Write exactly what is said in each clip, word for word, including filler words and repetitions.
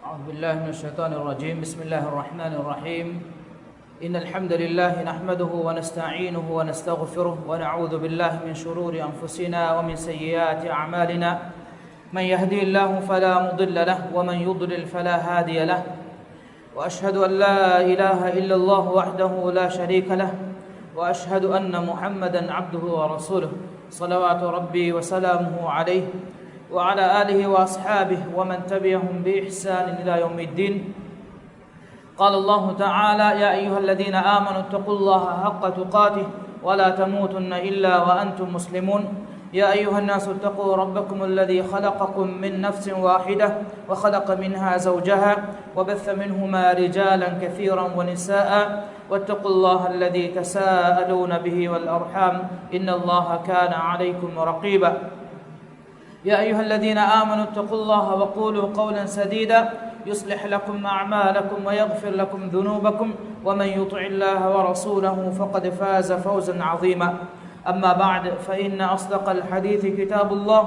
أعوذ بالله من الشيطان الرجيم. بسم الله الرحمن الرحيم. إن الحمد لله نحمده ونستعينه ونستغفره ونعوذ بالله من شرور أنفسنا ومن سيئات أعمالنا. من يهدي الله فلا مضل له ومن يضلل فلا هادي له. وأشهد أن لا إله إلا الله وحده لا شريك له. وأشهد أن محمدا عبده ورسوله. صلوات ربي وسلامه عليه وعلى آله وأصحابه ومن تبعهم بإحسان إلى يوم الدين. قال الله تعالى: يا أيها الذين آمنوا اتقوا الله حق تقاته ولا تموتن إلا وأنتم مسلمون. يا أيها الناس اتقوا ربكم الذي خلقكم من نفس واحدة وخلق منها زوجها وبث منهما رجالا كثيرا ونساء واتقوا الله الذي تساءلون به والأرحام إن الله كان عليكم رقيبا. يا أيها الذين آمنوا اتقوا الله وقولوا قولا سديدا يصلح لكم أعمالكم ويغفر لكم ذنوبكم ومن يطع الله ورسوله فقد فاز فوزا عظيما. أما بعد، فإن أصدق الحديث كتاب الله،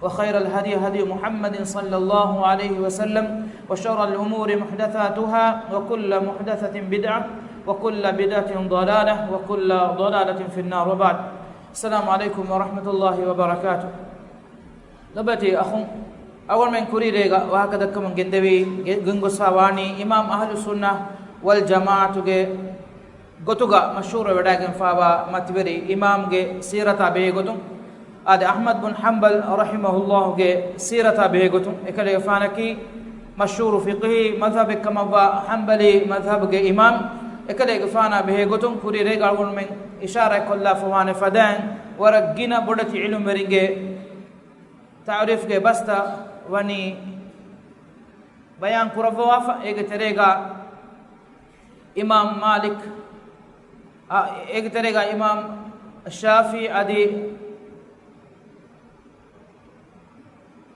وخير الهدي هدي محمد صلى الله عليه وسلم، وشر الأمور محدثاتها، وكل محدثة بدعة، وكل بدعة ضلالة، وكل ضلالة في النار. وبعد، السلام عليكم ورحمة الله وبركاته. ލޮބުވެތި އަޚުން، އަޅުގަނޑުމެން ކުރީ ރޭގަ ވާހަކަ ދައްކަމުން ގެންދެވި، ގެ-، ގެންގޮސްފަ ވާނީ އިމާމް އަހްލުއްސުންނަ ވަލްޖަމާޢަތުގެ ގޮތުގަ މަޝްހޫރުވެވަޑައިގެންފާވާ މަތިވެރި އިމާމްގެ ސީރަތާ ބެހޭގޮތުން. އާދެ، އަޙްމަދު ބުން ޙަންބަލް ރަޙިމަހުﷲގެ ސީރަތާ ބެހޭގޮތުން، އެކަލޭގެފާނަކީ މަޝްހޫރު ފިޤްހީ މަޛްހަބެއްކަމަށްވާ ޙަންބަލީ މަޛްހަބުގެ އިމާމް. އެކަލޭގެފާނާ ބެހޭގޮތުން ކުރީ ރޭގަ އަޅުގަނޑުމެން އިޝާރާތްކޮށްލާފަވާނެ ފަދައިން، ވަރަށް ގިނަ ބޮޑެތި ޢިލްމުވެރިންގެ ތަޢުރީފްގެ ބަސްތައް ވަނީ ބަޔާން ކުރައްވަވާފަ. އޭގެ ތެރޭގަ އިމާމް މާލިކް، އާ، އޭގެ ތެރޭގަ އިމާމް ޝާފިޢީ އަދި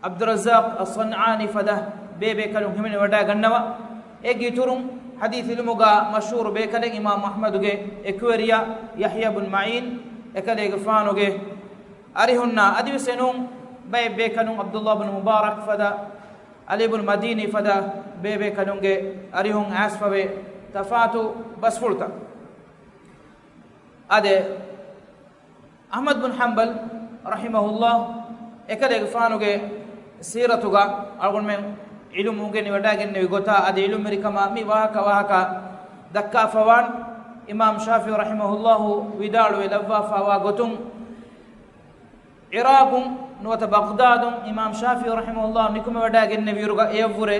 ޢަބްދުއްރައްޒާޤް އައްޞަންޢާނީ ފަދަ ބޭބޭކަލުން ހިމެނިވަޑައިގަންނަވާ. އޭގެ އިތުރުން ޙަދީޘް ޢިލްމުގަ މަޝްހޫރު ބޭކަލެއް އިމާމް އަޙްމަދުގެ އެކުވެރިޔާ ޔަޙްޔާ ބުން މަޢީން، އެކަލޭގެފާނުގެ އަރިހުންނާ އަދިވެސް އެނޫން ބައެއް ބޭކަލުން ޢަބްދުﷲ ބުން މުބާރަކް ފަދަ، ޢަލީ ބުން މަދީނީ ފަދަ ބޭބޭކަލުންގެ އަރިހުން އައިސްފަވޭ ތަފާތު ބަސްފުޅުތައް. އާދެ، އަޙްމަދު ބުން ޙަންބަލް ރަޙިމަހުﷲ އެކަލޭގެފާނުގެ ސީރަތުގަ އަޅުގަނޑުމެން ޢިލްމު އުނގެނިވަޑައިގެންނެވި ގޮތާ އަދި ޢިލްމުވެރިކަމާ މި ވާހަކަ ވާހަކަ ދައްކާފަވާން. އިމާމް ޝާފިޢީ ރަޙިމަހުﷲ ވިދާޅުވެ ލައްވާފަވާ ގޮތުން، ޢިރާޤުން ނުވަތަ ބަޣްދާދުން އިމާމް ޝާފިޢީ ރަޙިމަހުﷲ ނިކުމެވަޑައިގެންނެވިއިރުގަ އެއަށްވުރެ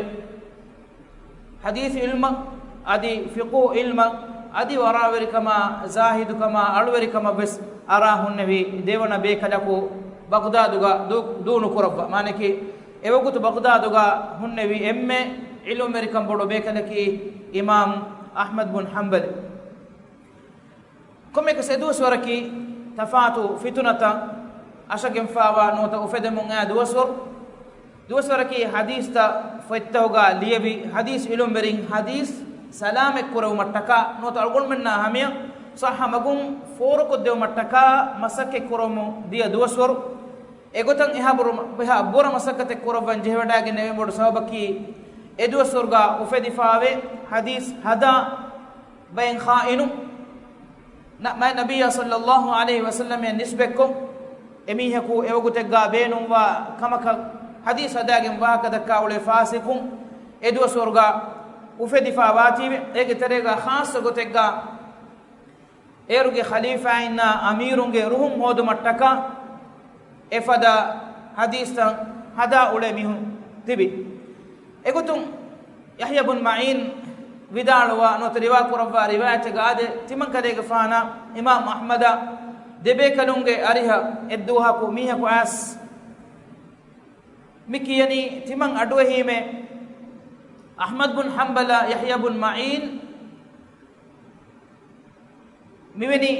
ޙަދީޘް ޢިލްމަށް އަދި ފިޤުހު ޢިލްމަށް އަދި ވަރާވެރިކަމާ، ޒާހިދުކަމާ، އަޅުވެރިކަމަށް ވެސް އަރާ ހުންނެވި ދެވަނަ ބޭކަލަކު ބަޣްދާދުގަ ދޫ-، ދޫނުކުރައްވާ. މާނައަކީ، އެވަގުތު ބަޣްދާދުގަ ހުންނެވި އެންމެ ޢިލްމުވެރިކަން ބޮޑު ބޭކަލަކީ އިމާމް އަޙްމަދު ބުން ޙަންބަލް. ކޮންމެއަކަސް އެ ދުވަސްވަރަކީ ތަފާތު ފިތުނަތައް އަށަގެންފާވާ ނުވަތަ އުފެދެމުން އައި ދުވަސްވަރު. ދުވަސްވަރަކީ ޙަދީޘްތައް ފޮތްތަކުގަ ލިޔެވި ޙަދީޘް ޢިލްމުވެރިން ޙަދީޘް ސަލާމަތް ކުރެވުމަށްޓަކާ ނުވަތަ އަޅުގަނޑުމެންނާ ހަމަޔަށް ޞައްޙަ މަގުން ފޯރުކޮށްދެވުމަށްޓަކާ މަސައްކަތް ކުރަމުން ދިޔަ ދުވަސްވަރު. އެގޮތަށް އެހާ ބުރަ-، އެހާ ބުރަ މަސައްކަތެއް ކުރައްވަން ޖެހިވަޑައިގެންނެވި ބޮޑު ސަބަބަކީ، އެ ދުވަސްވަރުގަ އުފެދިފާވޭ ޙަދީޘް ހަދާ ބައެއް ޚާއިނުން، ނަ-، މާތް ނަބިއްޔާ ޞައްލައްލާހު ޢަލައިހި ވަސައްލަމަށް ނިސްބަތްކޮށް، އެމީހަކު އެވަގުތެއްގަ ބޭނުންވާ ކަމަކަށް ޙަދީޘް ހަދާގެން ވާހަކަ ދައްކާ އުޅޭ ފާސިޤުން އެ ދުވަސްވަރުގަ އުފެދިފާ ވާތީވެ. އޭގެ ތެރޭގަ ޚާއްޞަ ގޮތެއްގަ އޭރުގެ ޚަލީފާއިންނާ އަމީރުންގެ ރުހުން ހޯދުމަށްޓަކާ އެފަދަ ޙަދީޘްތައް ހަދާ އުޅޭ މީހުން ތިބި. އެގޮތުން ޔަޙްޔާ ބުން މަޢީން ވިދާޅުވާ ނުވަތަ ރިވާ ކުރައްވާ ރިވާޔަތެއްގަ އާދެ، ތިމަން ކަލޭގެފާނާ އިމާމް އަޙްމަދާ ދެބޭކަލުންގެ އަރިހަށް އެއްދުވަހަކު މީހަކު އައިސް މި ކިޔަނީ ތިމަން އަޑުއެހީމޭ އަޙްމަދު ބުން ޙަންބަލާ ޔަޙްޔާ ބުން މަޢީން މިވެނި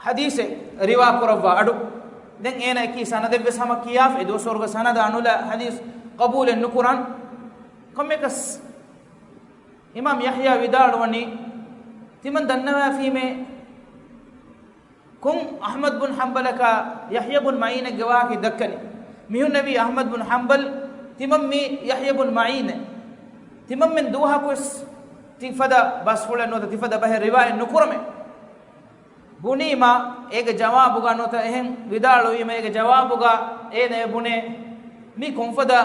ޙަދީޘެއް ރިވާ ކުރައްވާ އަޑު. ދެން އޭނަ އެކީ ސަނަދެއްވެސް ހަމަ ކިޔާފަ، އެ ދުވަސްވަރުގެ ސަނަދަށް އަނުލާ ޙަދީޘް ޤަބޫލެއް ނުކުރަން. ކޮންމެކަސް އިމާމް ޔަޙްޔާ ވިދާޅުވަނީ، ތިމަން ދަންނަވާފީމޭ ކޮން އަޙްމަދު ބުން ޙަންބަލަކާ ޔަޙްޔާ ބުން މަޢީނެއްގެ ވާހަކަ ދައްކަނީ؟ މިހުންނެވީ އަޙްމަދު ބުން ޙަންބަލް ތިމަން މީ ޔަޙްޔަ ބުން މަޢީނެއް. ތިމަންމެން ދުވަހަކުވެސް ތިފަދަ ބަސްފުޅެއް ނުވަތަ ތިފަދަ ބަހެއް ރިވާޔަތް ނުކުރަމޭ. ބުނީމާ، އޭގެ ޖަވާބުގަ ނުވަތަ އެހެން ވިދާޅުވީމަ، އޭގެ ޖަވާބުގަ އޭނަ ބުނޭ، މީ ކޮންފަދަ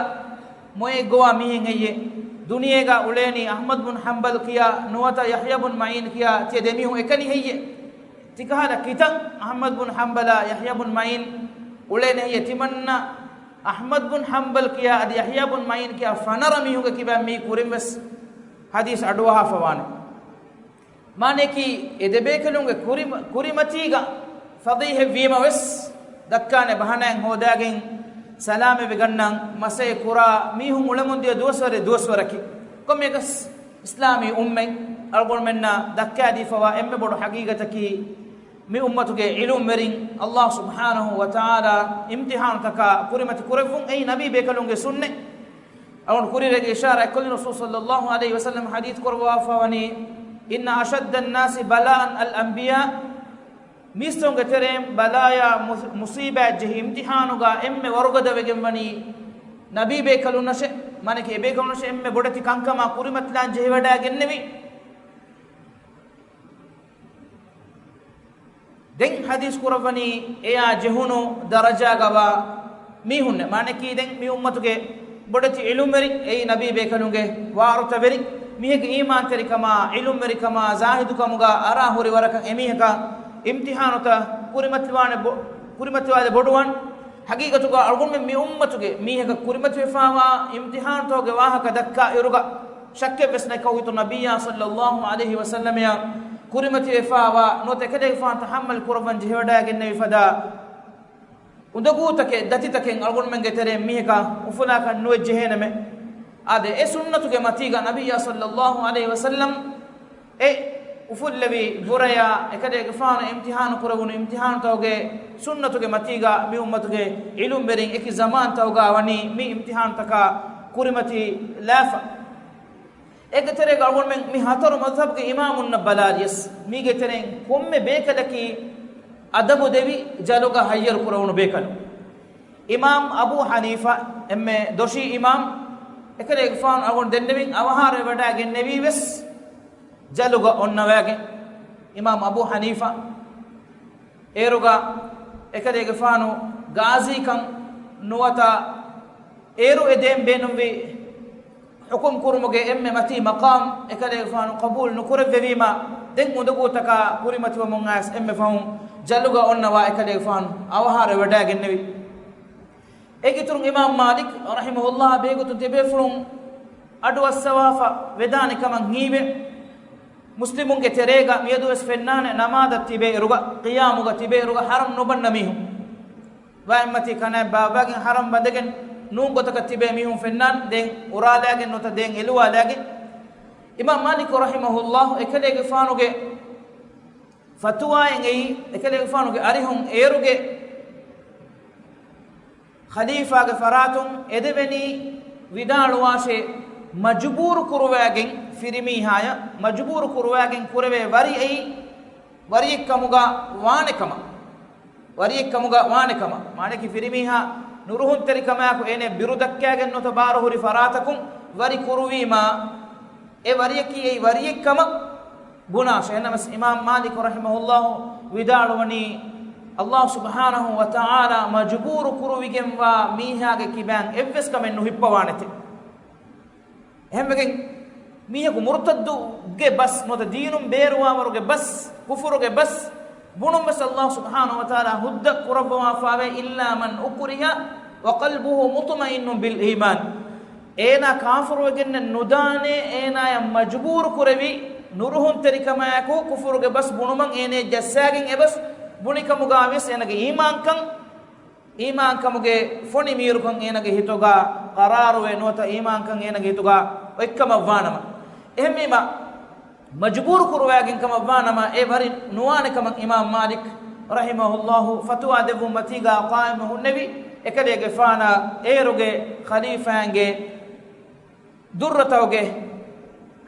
މޮޔައެއްގޮވާ މީހެއް ހެއްޔޭ؟ ދުނިޔޭގަ އުޅޭނީ އަޙްމަދު ބުން ޙަންބަލް ކިޔާ ނުވަތަ ޔަޙްޔަ ބުން މަޢީން ކިޔާ ތިޔަ ދެމީހުން އެކަނި ހެއްޔޭ؟ ތިކަހަލަ ކިތަން އަޙްމަދު ބުން ޙަންބަލާ ޔަޙްޔަ ބުން މަޢީން އުޅޭނެ ހެއްޔޭ؟ ތިމަންނަ އަޙްމަދު ބުން ޙަންބަލް ކިޔާ އަދި ޔަޙްޔަ ބުން މަޢީން ކިޔާ ފަނަރަ މީހުންގެ ކިބައިން މީ ކުރިން ވެސް ޙަދީޘް އަޑުއަހާފަވާނެ. މާނައަކީ، އެ ދެބޭކަލުންގެ ކުރިމަ-، ކުރިމަތީގަ ފަޟީޙަތް ވީމަ ވެސް، ދައްކާނެ ބަހަނާއެއް ހޯދާގެން ސަލާމަތްވެ ގަންނަން މަސައްކަތް ކުރާ މީހުން އުޅެމުންދިޔަ ދުވަސްވަރެއް ދުވަސްވަރަކީ. ކޮންމެއަކަސް އިސްލާމީ އުއްމަތް އަޅުގަނޑުމެންނަށް ދައްކާދީފަވާ އެންމެ ބޮޑު ޙަޤީޤަތަކީ، މި އުއްމަތުގެ ޢިލްމުވެރިން ﷲ ސުބްޙާނަހޫ ވަތަޢާލާ އިމްތިޙާނުތަކާ ކުރިމަތި ކުރެއްވުން. އެއީ ނަބީ ބޭކަލުންގެ ސުންނަތް. އަޅުގަނޑު ކުރިއަރައިގެ އިޝާރާތްކޮށްލި ރަސޫލު ޞައްލައްލާހު ޢަލައިހި ވަސައްލަމަ ޙަދީޘް ކުރައްވާފަވަނީ، إن أشد الناس بلاء الأنبياء، މީސްތަކުންގެ ތެރެއިން ބަލާޔާ މުސް-، މުޞީބާތް ޖެހި އިމްތިޙާނުގަ އެންމެ ވަރުގަދަ ވެގެން ވަނީ ނަބީ ބޭކަލުންނަށޭ. މާނައަކީ އެބޭކަލުންނަށޭ އެންމެ ބޮޑެތި ކަންކަމާ ކުރިމަތިލާން ޖެހިވަޑައިގެންނެވީ. ދެން ޙަދީޘް ކުރައްވަނީ އެޔާ ޖެހުނު ދަރަޖާގަވާ މީހުންނެއް. މާނައަކީ ދެން މި އުއްމަތުގެ ބޮޑެތި ޢިލްމުވެރިން، އެއީ ނަބީ ބޭކަލުންގެ ވާރުތަވެރިން، މީހެއްގެ އީމާންތެރިކަމާ، ޢިލްމުވެރިކަމާ، ޒާހިދުކަމުގަ އަރާ ހުރި ވަރަކަށް އެމީހަކަށް އިމްތިޙާނުތައް ކުރިމަތިވާނެ ބޮ-، ކުރިމަތިވާލެ ބޮޑުވާން. ޙަޤީޤަތުގަ އަޅުގަނޑުމެން މި އުއްމަތުގެ މީހަކަށް ކުރިމަތިވެފަވާ އިމްތިޙާނުތަކުގެ ވާހަކަ ދައްކާ އިރުގަ ޝައްކެއްވެސް ނެތް ކައު ހިތު ނަބިއްޔާ ޞައްލައްލާހު ޢަލައިހި ވަސައްލަމަޔަށް ކުރިމަތިވެފަވާ ނުވަތަ އެކަލޭގެފާނު ތަޙައްމަލް ކުރައްވަން ޖެހިވަޑައިގެންނެވި ފަދަ އުނދަގޫތަކެއް، ދަތިތަކެއް އަޅުގަނޑުމެންގެ ތެރެއިން މީހަކަށް އުފުލާކަށް ނުވެއްޖެހޭނަމޭ. އާދެ، އެ ސުންނަތުގެ މަތީގަ ނަބިއްޔާ ޞައްލައްލާހު ޢަލައިހި ވަސައްލަމް އެ އުފުއްލެވި ބުރަޔާ އެކަލޭގެފާނު އިމްތިޙާނު ކުރެވުނު އިމްތިޙާނުތަކުގެ ސުންނަތުގެ މަތީގަ މި އުއްމަތުގެ ޢިލްމުވެރިން އެކި ޒަމާންތަކުގަ ވަނީ މި އިމްތިޙާނުތަކާ ކުރިމަތިލާފަ. އޭގެ ތެރޭގަ އަޅުގަނޑުމެން މި ހަތަރު މަޛްހަބުގެ އިމާމުންނަށް ބަލާލިޔަސް، މީގެ ތެރެއިން ކޮންމެ ބޭކަލަކީ އަދަބު ދެވި ޖަލުގަ ހައްޔަރު ކުރެވުނު ބޭކަލުން. އިމާމް އަބޫ ޙަނީފާ އެންމެ ދޮށީ އިމާމް، އެކަލޭގެފާނު އަޅުގަނޑު ދެންނެވިން އަވަހާރަވެވަޑައިގެންނެވީ ވެސް ޖަލުގަ އޮންނަވައިގެން. އިމާމް އަބޫ ޙަނީފާ އޭރުގަ އެކަލޭގެފާނު ގާޒީކަން ނުވަތަ އޭރު އެ ދޭން ބޭނުންވި ޙުކުމް ކުރުމުގެ އެންމެ މަތީ މަޤާމް އެކަލޭގެފާނު ޤަބޫލު ނުކުރެއްވެވީމަ، ދެން އުނދަގޫތަކާ ކުރިމަތިވަމުން އައިސް އެންމެ ފަހުން ޖަލުގަ އޮންނަވާ އެކަލޭގެފާނު އަވަހާރަވެވަޑައިގެންނެވި. އޭގެ އިތުރުން އިމާމް މާލިކް ރަޙިމަހުﷲ ބޭގޮތުން ތިބޭފުޅުން އަޑުއައްސަވާފަ ވެދާނެ ކަމަށް ހީވެ، މުސްލިމުންގެ ތެރޭގަ މިއަދުވެސް ފެންނާނެ، ނަމާދަށް ތިބޭ އިރުގަ، ޤިޔާމުގަ ތިބޭ އިރުގަ ޙަރަމް ނުބަންނަ މީހުން. ވައިމަތީ ކަނާތް ބާއްވާގެން ޙަރަމް ބަނދެގެން ނޫން ގޮތަކަށް ތިބޭ މީހުން ފެންނާނެ، ދޭން އުރާލާގެން ނުވަތަ ދޭން އެލުވާލާގެން. އިމާމް މާލިކު ރަޙިމަހުﷲ އެކަލޭގެފާނުގެ ފަތުވާއެއް އެއީ، އެކަލޭގެފާނުގެ އަރިހުން އޭރުގެ ޚަލީފާގެ ފަރާތުން އެދެވެނީ ވިދާޅުވާށޭ، މަޖުބޫރު ކުރުވައިގެން ފިރިމީހާޔަށް މަޖުބޫރު ކުރުވައިގެން ކުރެވޭ ވަރި އެއީ، ވަރިއެއްކަމުގަ ވާނެ ކަމަށް، ވަރިއެއްކަމުގަ ވާނެ ކަމަށް. މާނައަކީ ފިރިމީހާ ނުރުހުންތެރިކަމާއެކު އޭނަ ބިރުދައްކައިގެން ނުވަތަ ބާރުހުރި ފަރާތަކުން ވަރި ކުރުވީމާ، އެ ވަރިއަކީ އެއީ ވަރިއެއްކަމަށް ބުނާށޭ. އެހެންނަމަވެސް އިމާމް މާލިކު ރަޙިމަހުﷲ ވިދާޅުވަނީ، ﷲ ސުބްޙާނަހޫ ވަތަޢާލާ މަޖުބޫރު ކުރުވިގެންވާ މީހާގެ ކިބައިން އެއްވެސް ކަމެއް ނުހިއްޕަވާނެތެ. އެހެންވެގެން މީހަކު މުރުތައްދުގެ ބަސް ނުވަތަ ދީނުން ބޭރުވާވަރުގެ ބަސް، ކުފުރުގެ ބަސް ބުނުން ވެސް ﷲ ސުބްޙާނަހޫ ވަތަޢާލާ ހުއްދަ ކުރައްވަވާފައިވޭ، إلا من أكره وقلبه مطمئن بالإيمان. އޭނާ ކާފުރުވެގެންނެއް ނުދާނެ، އޭނާޔަށް މަޖުބޫރު ކުރެވި، ނުރުހުންތެރިކަމާއެކު ކުފުރުގެ ބަސް ބުނުމަށް އޭނަޔަށް ޖައްސާގެން އެބަސް ބުނިކަމުގަވިޔަސް އޭނަގެ އީމާންކަން، އީމާންކަމުގެ ފޮނި މީރުކަން އޭނަގެ ހިތުގަ ޤަރާރުވެ ނުވަތަ އީމާންކަން އޭނަގެ ހިތުގަ އޮތްކަމަށްވާނަމަ، އެހެންވީމަ، މަޖުބޫރު ކުރުވައިގެން ކަމަށްވާނަމަ، އެ ވަރި ނުވާނެ ކަމަށް އިމާމް މާލިކް ރަޙިމަހުﷲ ފަތުވާ ދެއްވުން މަތީގަ ޤާއިމް ހުންނެވި، އެކަލޭގެފާނަށް އޭރުގެ ޚަލީފާއިންގެ ދުއްރަތަކުގެ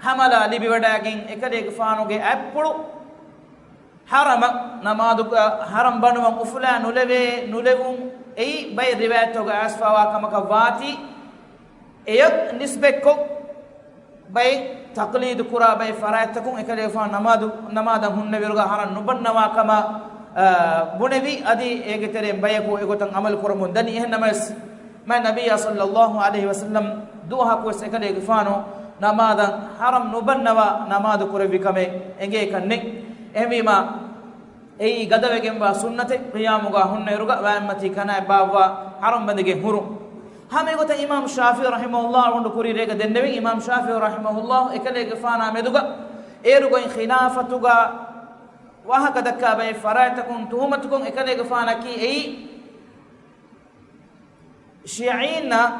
ހަމަލާ ލިބިވަޑައިގެން، އެކަލޭގެފާނުގެ އަތްޕުޅު ޙަރަމަށް ނަމާދުގަ ޙަރަމް ބަނުމަށް އުފުލާ ނުލެވޭ، ނުލެވުން އެއީ ބައެއް ރިވާޔަތްތަކުގަ އައިސްފަވާ ކަމަކަށް ވާތީ، އެޔަށް ނިސްބަތްކޮށް، ބައެއް ތަޤްލީދު ކުރާ ބައެއް ފަރާތްތަކުން އެކަލޭގެފާނު ނަމާދު، ނަމާދަށް ހުންނެވިއިރުގަ ހަރަން ނުބަންނަވާ ކަމަށް، އާ، ބުނެވި، އަދި އޭގެ ތެރެއިން ބަޔަކު އެގޮތަށް ޢަމަލު ކުރަމުން ދަނީ. އެހެން ނަމަވެސް، މާތް ނަބިއްޔާ ޞައްލައްލާހު ޢަލައިހި ވަސައްލަމް ދުވަހަކުވެސް އެކަލޭގެފާނު ނަމާދަށް ހަރަން ނުބަންނަވާ ނަމާދު ކުރެއްވި ކަމެއް އެނގޭކަށް ނެތް. އެހެންވީމާ، އެއީ ގަދަވެގެންވާ ސުންނަތެއް، ޤިޔާމުގަ ހުންނައިރުގަ ވައިންމަތީ ކަނާތް ބާއްވާ ހަރަން ބަނދެގެން ހުރުން. ހަމަ އެގޮތަށް އިމާމު ޝާފިޢީ ރަޙިމަހުﷲ އަޅުގަނޑު ކުރިއްރޭގަ ދެންނެވިން، އިމާމު ޝާފިޢީ ރަޙިމަހުﷲ އެކަލޭގެފާނާ މެދުގަ އޭރުގައި ޚިލާފަތުގަ ވާހަކަ ދައްކާ ބައެއް ފަރާތްތަކުން ތުހުމަތުކޮށް އެކަލޭގެފާނަކީ އެއީ ޝިޔަޢީންނަށް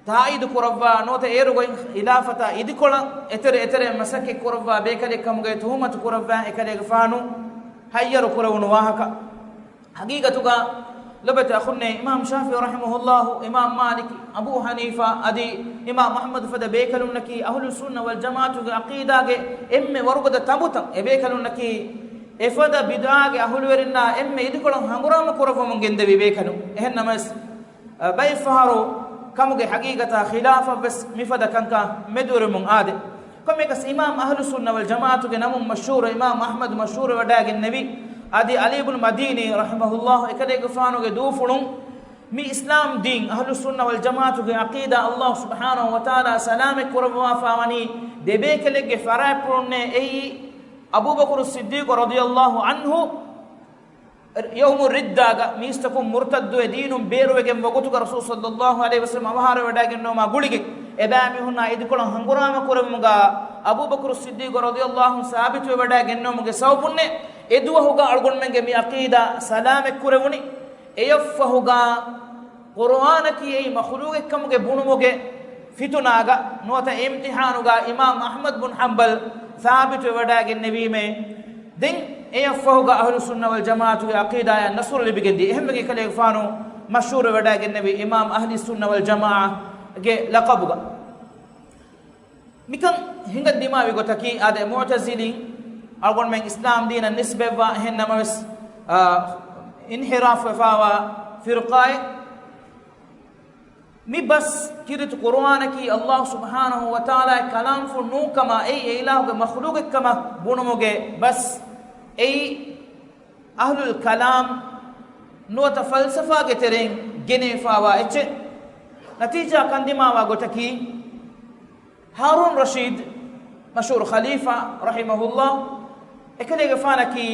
ތާއީދު ކުރައްވާ ނުވަތަ އޭރުގައި ޚިލާފަތާ އިދިކޮޅަށް އެތެރެ އެތެރެ މަސައްކަތް ކުރައްވާ ބޭކަލެއް ކަމުގައި ތުހުމަތު ކުރައްވާ އެކަލޭގެފާނު ހައްޔަރު ކުރެވުނު ވާހަކަ. ޙަޤީޤަތުގަ ލޮބުވެތި އަޚުންނޭ، އިމާމު ޝާފިޢީ ރަޙިމަހުﷲ، އިމާމު މާލިކު، އަބޫ ޙަނީފާ އަދި އިމާމު އަޙްމަދު ފަދަ ބޭކަލުންނަކީ އަހުލުއްސުންނަ ވަލްޖަމާޢަތުގެ ޢަޤީދާގެ އެންމެ ވަރުގަދަ ތަނބުތައް. އެ ބޭކަލުންނަކީ އެފަދަ ބިދްޢާގެ އަހުލުވެރިންނާ އެންމެ އިދިކޮޅަށް ހަނގުރާމަ ކުރައްވަމުން ގެންދެވި ބޭކަލުން. އެހެން ނަމަވެސް، އަ، ބައެއް ފަހަރު ކަމުގެ ޙަޤީޤަތާ ޚިލާފަށްވެސް މިފަދަ ކަންކަން މެދުވެރިވަމުން އާދޭ. ކޮންމެއަކަސް އިމާމު އަހްލުއްސުންނަ ވަލްޖަމާޢަތުގެ ނަމުން މަޝްހޫރު އިމާމު އަޙްމަދު މަޝްހޫރުވެވަޑައިގެންނެވި، އަދި ޢަލީ ބުން މަދީނީ ރަޙިމަހުﷲ އެކަލޭގެފާނުގެ ދޫފުޅުން މި އިސްލާމް ދީން އަހްލުއްސުންނަ ވަލްޖަމާޢަތުގެ ޢަޤީދާ ﷲ ސުބްޙާނަހޫ ވަތަޢާލާ ސަލާމަތް ކުރައްވާފަވަނީ ދެބޭކަލެއްގެ ފަރާތްޕުޅުންނޭ. އެއީ އަބޫބަކުރު ޞިއްދީޤު ރަޟިޔަﷲ ޢަންހު ޔައުމު ރިއްދާގަ މީސްތަކުން މުރުތައްދުވެ ދީނުން ބޭރުވެގެން ވަގުތުގަ ރަސޫލު ޞައްލައްލާހު ޢަލައިހި ވަސައްލަމަ އަވަހާރަވެވަޑައިގެންނެވުމާ ގުޅިގެން އެބައިމީހުންނާ އިދިކޮޅަށް ހަނގުރާމަ ކުރެވުމުގަ އަބޫބަކުރު ޞިއްދީޤު ރަޟިޔަﷲ ޢަންހު ސާބިތުވެވަޑައިގެންނެވުމުގެ ސަބަބުންނޭ އެ ދުވަހުގަ އަޅުގަނޑުމެންގެ މި ޢަޤީދާ ސަލާމަތް ކުރެވުނީ. އެޔަށްފަހުގަ ޤުރުއާނަކީ އެއީ މަޚްލޫޤެއްކަމުގެ ބުނުމުގެ ފިތުނާގަ ނުވަތަ އިމްތިޙާނުގަ އިމާމު އަޙްމަދު ބުން ޙަންބަލް ސާބިތުވެވަޑައިގެންނެވީމޭ. ދެން އެޔަށްފަހުގަ އަހްލުއްސުންނަ ވަލްޖަމާޢަތުގެ ޢަޤީދާޔަށް ނަޞްރު ލިބިގެންދިޔަ. އެހެންވެގެން އެކަލޭގެފާނު މަޝްހޫރުވެވަޑައިގެންނެވި އިމާމު އަހްލުއްސުންނަ ވަލްޖަމާޢަތުގެ ލަޤަބުގަ. މިކަން ހިނގަން ދިމާވި ގޮތަކީ، އާދެ، މުޢުތަޒިލީން އަޅުގަނޑުމެން އިސްލާމް ދީނަށް ނިސްބަތްވާ، އެހެން ނަމަވެސް، އާ، އިންޙިރާފް ވެފާވާ ފިރުޤާއެއް. މި ބަސް ކީރިތި ޤުރުއާނަކީ ﷲ ސުބްޙާނަހޫ ވަތަޢާލާގެ ކަލާމްފުޅު ނޫންކަމާ، އެއީ އެ އިލާހުގެ މަޚްލޫޤެއްކަމަށް ބުނުމުގެ ބަސް. އެއީ އަހްލުލް ކަލާމް ނުވަތަ ފަލްސަފާގެ ތެރެއިން ގެނެވިފާވާ އެއްޗެއް. ނަތީޖާ ކަންދިމާވާ ގޮތަކީ، ހާރޫން ރަޝީދު މަޝްހޫރު ޚަލީފާ ރަޙިމަހުﷲ އެކަލޭގެފާނަކީ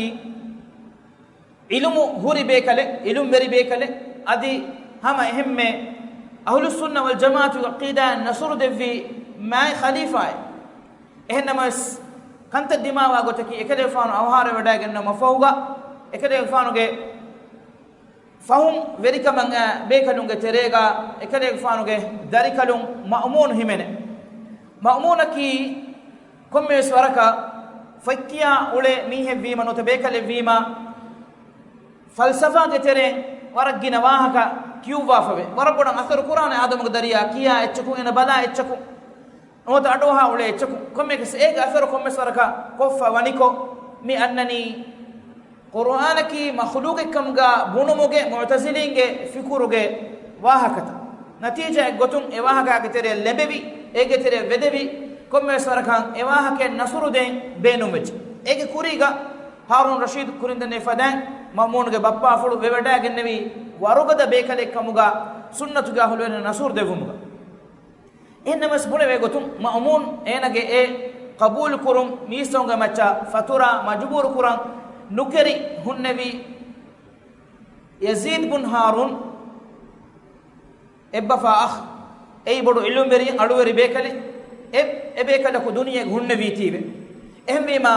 ޢިލްމު ހުރި ބޭކަލެއް، ޢިލްމުވެރި ބޭކަލެއް، އަދި ހަމަ އެހެންމެ އަހްލުއްސުންނަ ވަލްޖަމާޢަތުގެ ޢަޤީދާއަށް ނަޞްރު ދެއްވި މާތް ޚަލީފާއެއް. އެހެން ނަމަވެސް، ކަންތައް ދިމާވާ ގޮތަކީ، އެކަލޭގެފާނު އަވަހާރަވެވަޑައިގެންނެވުމަށްފަހުގަ، އެކަލޭގެފާނުގެ ފަހުން ވެރިކަމަށް އައި ބޭކަލުންގެ ތެރޭގަ އެކަލޭގެފާނުގެ ދަރިކަލުން މައުމޫނު ހިމެނޭ. މައުމޫނަކީ ކޮންމެވެސް ވަރަކަށް ފޮތްކިޔާ އުޅޭ މީހެއްވީމަ ނުވަތަ ބޭކަލެއްވީމަ، ފަލްސަފާގެ ތެރެއިން ވަރަށް ގިނަ ވާހަކަ ކިޔުއްވާފަވޭ. ވަރަށް ބޮޑަށް އަސަރު ކުރާނެ އާދަމުގެ ދަރިޔާ ކިޔާ އެއްޗަކުން، އޭނަ ބަލާ އެއްޗަކުން، ނުވަތަ އަޑުއަހާ އުޅޭ އެއްޗަކުން، ކޮންމެއަކަސް އޭގެ އަސަރު ކޮންމެސް ވަރަކަށް ކޮށްފަ ވަނިކޮށް، މި އަންނަނީ ޤުރުއާނަކީ މަޚްލޫޤެއްކަމުގަ ބުނުމުގެ މުޢުތަޒިލީންގެ ފިކުރުގެ ވާހަކަތައް. ނަތީޖާއެއް ގޮތުން އެ ވާހަކާގެ ތެރެއަށް ލެނބެވި، އޭގެ ތެރެއަށް ވެދެވި، ކޮންމެވެސް ވަރަކަށް އެ ވާހަކައަށް ނަޞްރު ދޭން ބޭނުންވެއްޖެ. އޭގެ ކުރީގަ ހާރޫން ރަޝީދު ކުރިން ދެންނެވި ފަދައިން މައުމޫނުގެ ބައްޕާފުޅު ވެވަޑައިގެންނެވީ ވަރުގަދަ ބޭކަލެއްކަމުގަ ސުންނަތުގެ އަހުލުވެރިންނަށް ނަޞްރު ދެއްވުމުގަ. އެހެންނަމަވެސް ބުނެވޭ ގޮތުން، މައުމޫން އޭނަގެ އެ ޤަބޫލުކުރުން މީސްތަކުންގެ މައްޗަށް ފަތުރާ މަޖުބޫރުކުރަން ނުކެރި ހުންނެވީ ޔަޒީދު ބުން ހާރޫން، އެއްބަފާ އަޚް، އެއީ ބޮޑު ޢިލްމުވެރި އަޅުވެރި ބޭކަލެއް. އެ، އެ ބޭކަލަކު ދުނިޔޭގަ ހުންނެވީތީވެ. އެހެންވީމާ،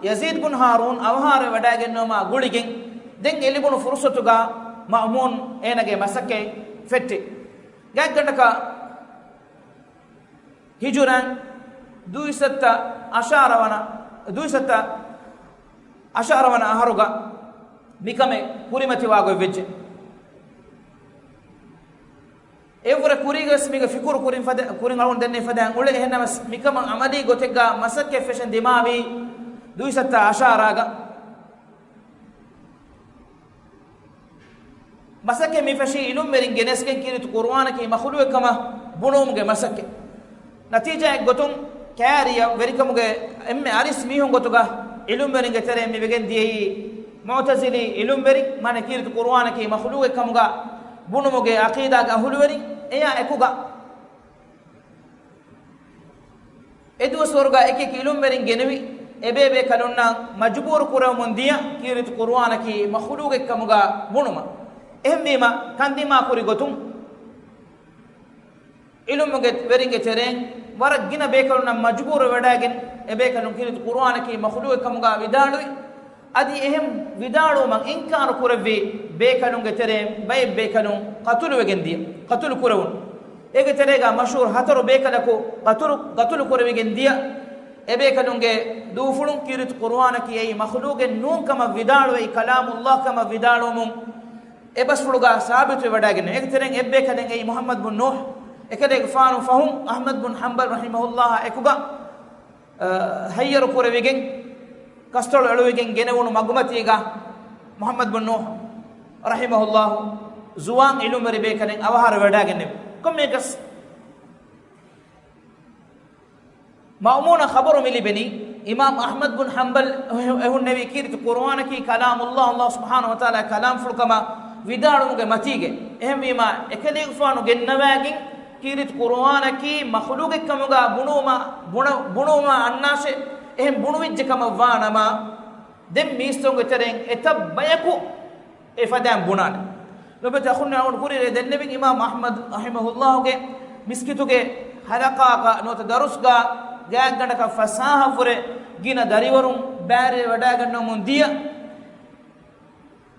ޔަޒީދު ބުން ހާރޫން އަވަހާރަވެވަޑައިގެންނެވުމާ ގުޅިގެން، ދެން އެ ލިބުނު ފުރުޞަތުގަ މައުމޫން އޭނަގެ މަސައްކަތް ފެއްޓި. ގާތްގަނޑަކަށް ހިޖުރައިން ދުއިސައްތަ އަށާރަ ވަނަ، ދުއިސައްތަ އަށާރަ ވަނަ އަހަރުގަ މިކަމެއް ކުރިމަތިވާގޮތް ވެއްޖެ. އެއަށްވުރެ ކުރީގަވެސް މީގެ ފިކުރު ކުރިން ފަދަ، ކުރިން އަޅުގަނޑު ދެންނެވި ފަދައިން އުޅޭ. އެހެންނަމަވެސް، މިކަމަށް ޢަމަލީ ގޮތެއްގަ މަސައްކަތް ފެށެން ދިމާވީ ދުއިސައްތަ އަށާރާގަ. މަސައްކަތް މި ފެށީ ޢިލްމުވެރިން ގެނެސްގެން ކީރިތި ޤުރުއާނަކީ މަޚްލޫޤެއްކަމަށް ބުނުމުގެ މަސައްކަތް. ނަތީޖާއެއް ގޮތުން، ކައިރިއަށް ވެރިކަމުގެ އެންމެ އަރިސް މީހުން ގޮތުގަ އިލުމްވެރިންގެ ތެރެއިން މި ވެގެން ދިޔައީ މުޢުތަޒިލީ އިލުމްވެރިން، މާނަ ކީރިތި ޤުރުއާނަކީ މަޚުލޫޤެއް ކަމުގަ ބުނުމުގެ ޢަޤީދާގެ އަހުލުވެރިން. އެޔާ އެކުގަ އެ ދުވަސްވަރުގަ އެކި އެކި އިލުމްވެރިން ގެނެވި، އެބޭބޭކަލުންނަށް މަޖުބޫރު ކުރެވެމުން ދިޔަ ކީރިތި ޤުރުއާނަކީ މަޚުލޫޤެއް ކަމުގަ ބުނުމަށް. އެހެންވީމަ، ކަންދިމާ ކުރި ގޮތުން، އިލުމުގެ ވެރިންގެ ތެރެއިން ވަރަށް ގިނަ ބޭކަލުންނަށް މަޖުބޫރު ވެވަޑައިގެން، އެބޭކަލުން ކީރިތި ޤުރުއާނަކީ މަޚުލޫޤެއް ކަމުގަ ވިދާޅުވި. އަދި އެހެން ވިދާޅުވުމަށް އިންކާރު ކުރެއްވި ބޭކަލުންގެ ތެރެއިން ބައެއް ބޭކަލުން ޤަތުލުވެގެން ދިޔަ، ޤަތުލު ކުރެވުނު. އޭގެ ތެރޭގަ މަޝްހޫރު ހަތަރު ބޭކަލަކު ޤަތުލު، ޤަތުލު ކުރެވިގެން ދިޔަ. އެބޭކަލުންގެ ދޫފުޅުން ކީރިތި ޤުރުއާނަކީ އެއީ މަޚުލޫޤެއް ނޫން ކަމަށް ވިދާޅުވެ، ކަލާމުﷲ ކަމަށް ވިދާޅުވުމުން އެ ބަސްފުޅުގަ ސާބިތުވެވަޑައިގެން. އޭގެ ތެރެއިން އެއްބޭކަލެއް އެއީ މުޙައްމަދު ބުން ނޫޙް. އެކަލޭގެފާނު ފަހުން އަޙްމަދު ބުން ޙަންބަލް ރަޙިމަހުﷲ އާ އެކުގަ، އަ، ހައްޔަރު ކުރެވިގެން، ކަސްތޮޅު އެޅުވިގެން ގެނެވުނު މަގުމަތީގަ މުޙައްމަދު ބުން ނޫޙް ރަޙިމަހުﷲ ޒުވާން އިލުމްވެރި ބޭކަލެއް އަވަހާރަވެވަޑައިގެންނެވި. ކޮންމެއަކަސް، މައުމޫނަށް ޚަބަރު މި ލިބެނީ، އިމާމް އަޙްމަދު ބުން ޙަންބަލް އެހު-، އެހުންނެވީ ކީރިތި ޤުރުއާނަކީ ކަލާމުﷲ، ﷲ ސުބްޙާނަހޫ ވަތަޢާލާ ކަލާމްފުޅު ކަމަށް ވިދާޅުވުމުގެ މަތީގެ. އެހެންވީމާ، އެކަލޭގެފާނު ގެންނަވައިގެން ކީރިތި ޤުރުއާނަކީ މަޚުލޫޤެއް ކަމުގަ ބުނުވުމަށް، ބުނަ-، ބުނުވުމަށް އަންނާށޭ، އެހެން ބުނުވިއްޖެ ކަމަށް ވާ ނަމަ، ދެން މީސްތަކުންގެ ތެރެއިން އެތައް ބަޔަކު އެ ފަދައިން ބުނާނެ. ލޮބުވެތި އަޚުންނޭ، އަޅުގަނޑު ކުރިއަރައި ދެންނެވިން އިމާމް އަޙްމަދު ރަޙިމަހުﷲގެ މިސްކިތުގެ ޙަލަޤާއަކަށް ނުވަތަ ދަރުސްގަ ގާތްގަނޑަކަށް ފަސާހަވުރެ ގިނަ ދަރިވަރުން ބައިވެރިވެވަޑައިގަންނަވަމުން ދިޔަ.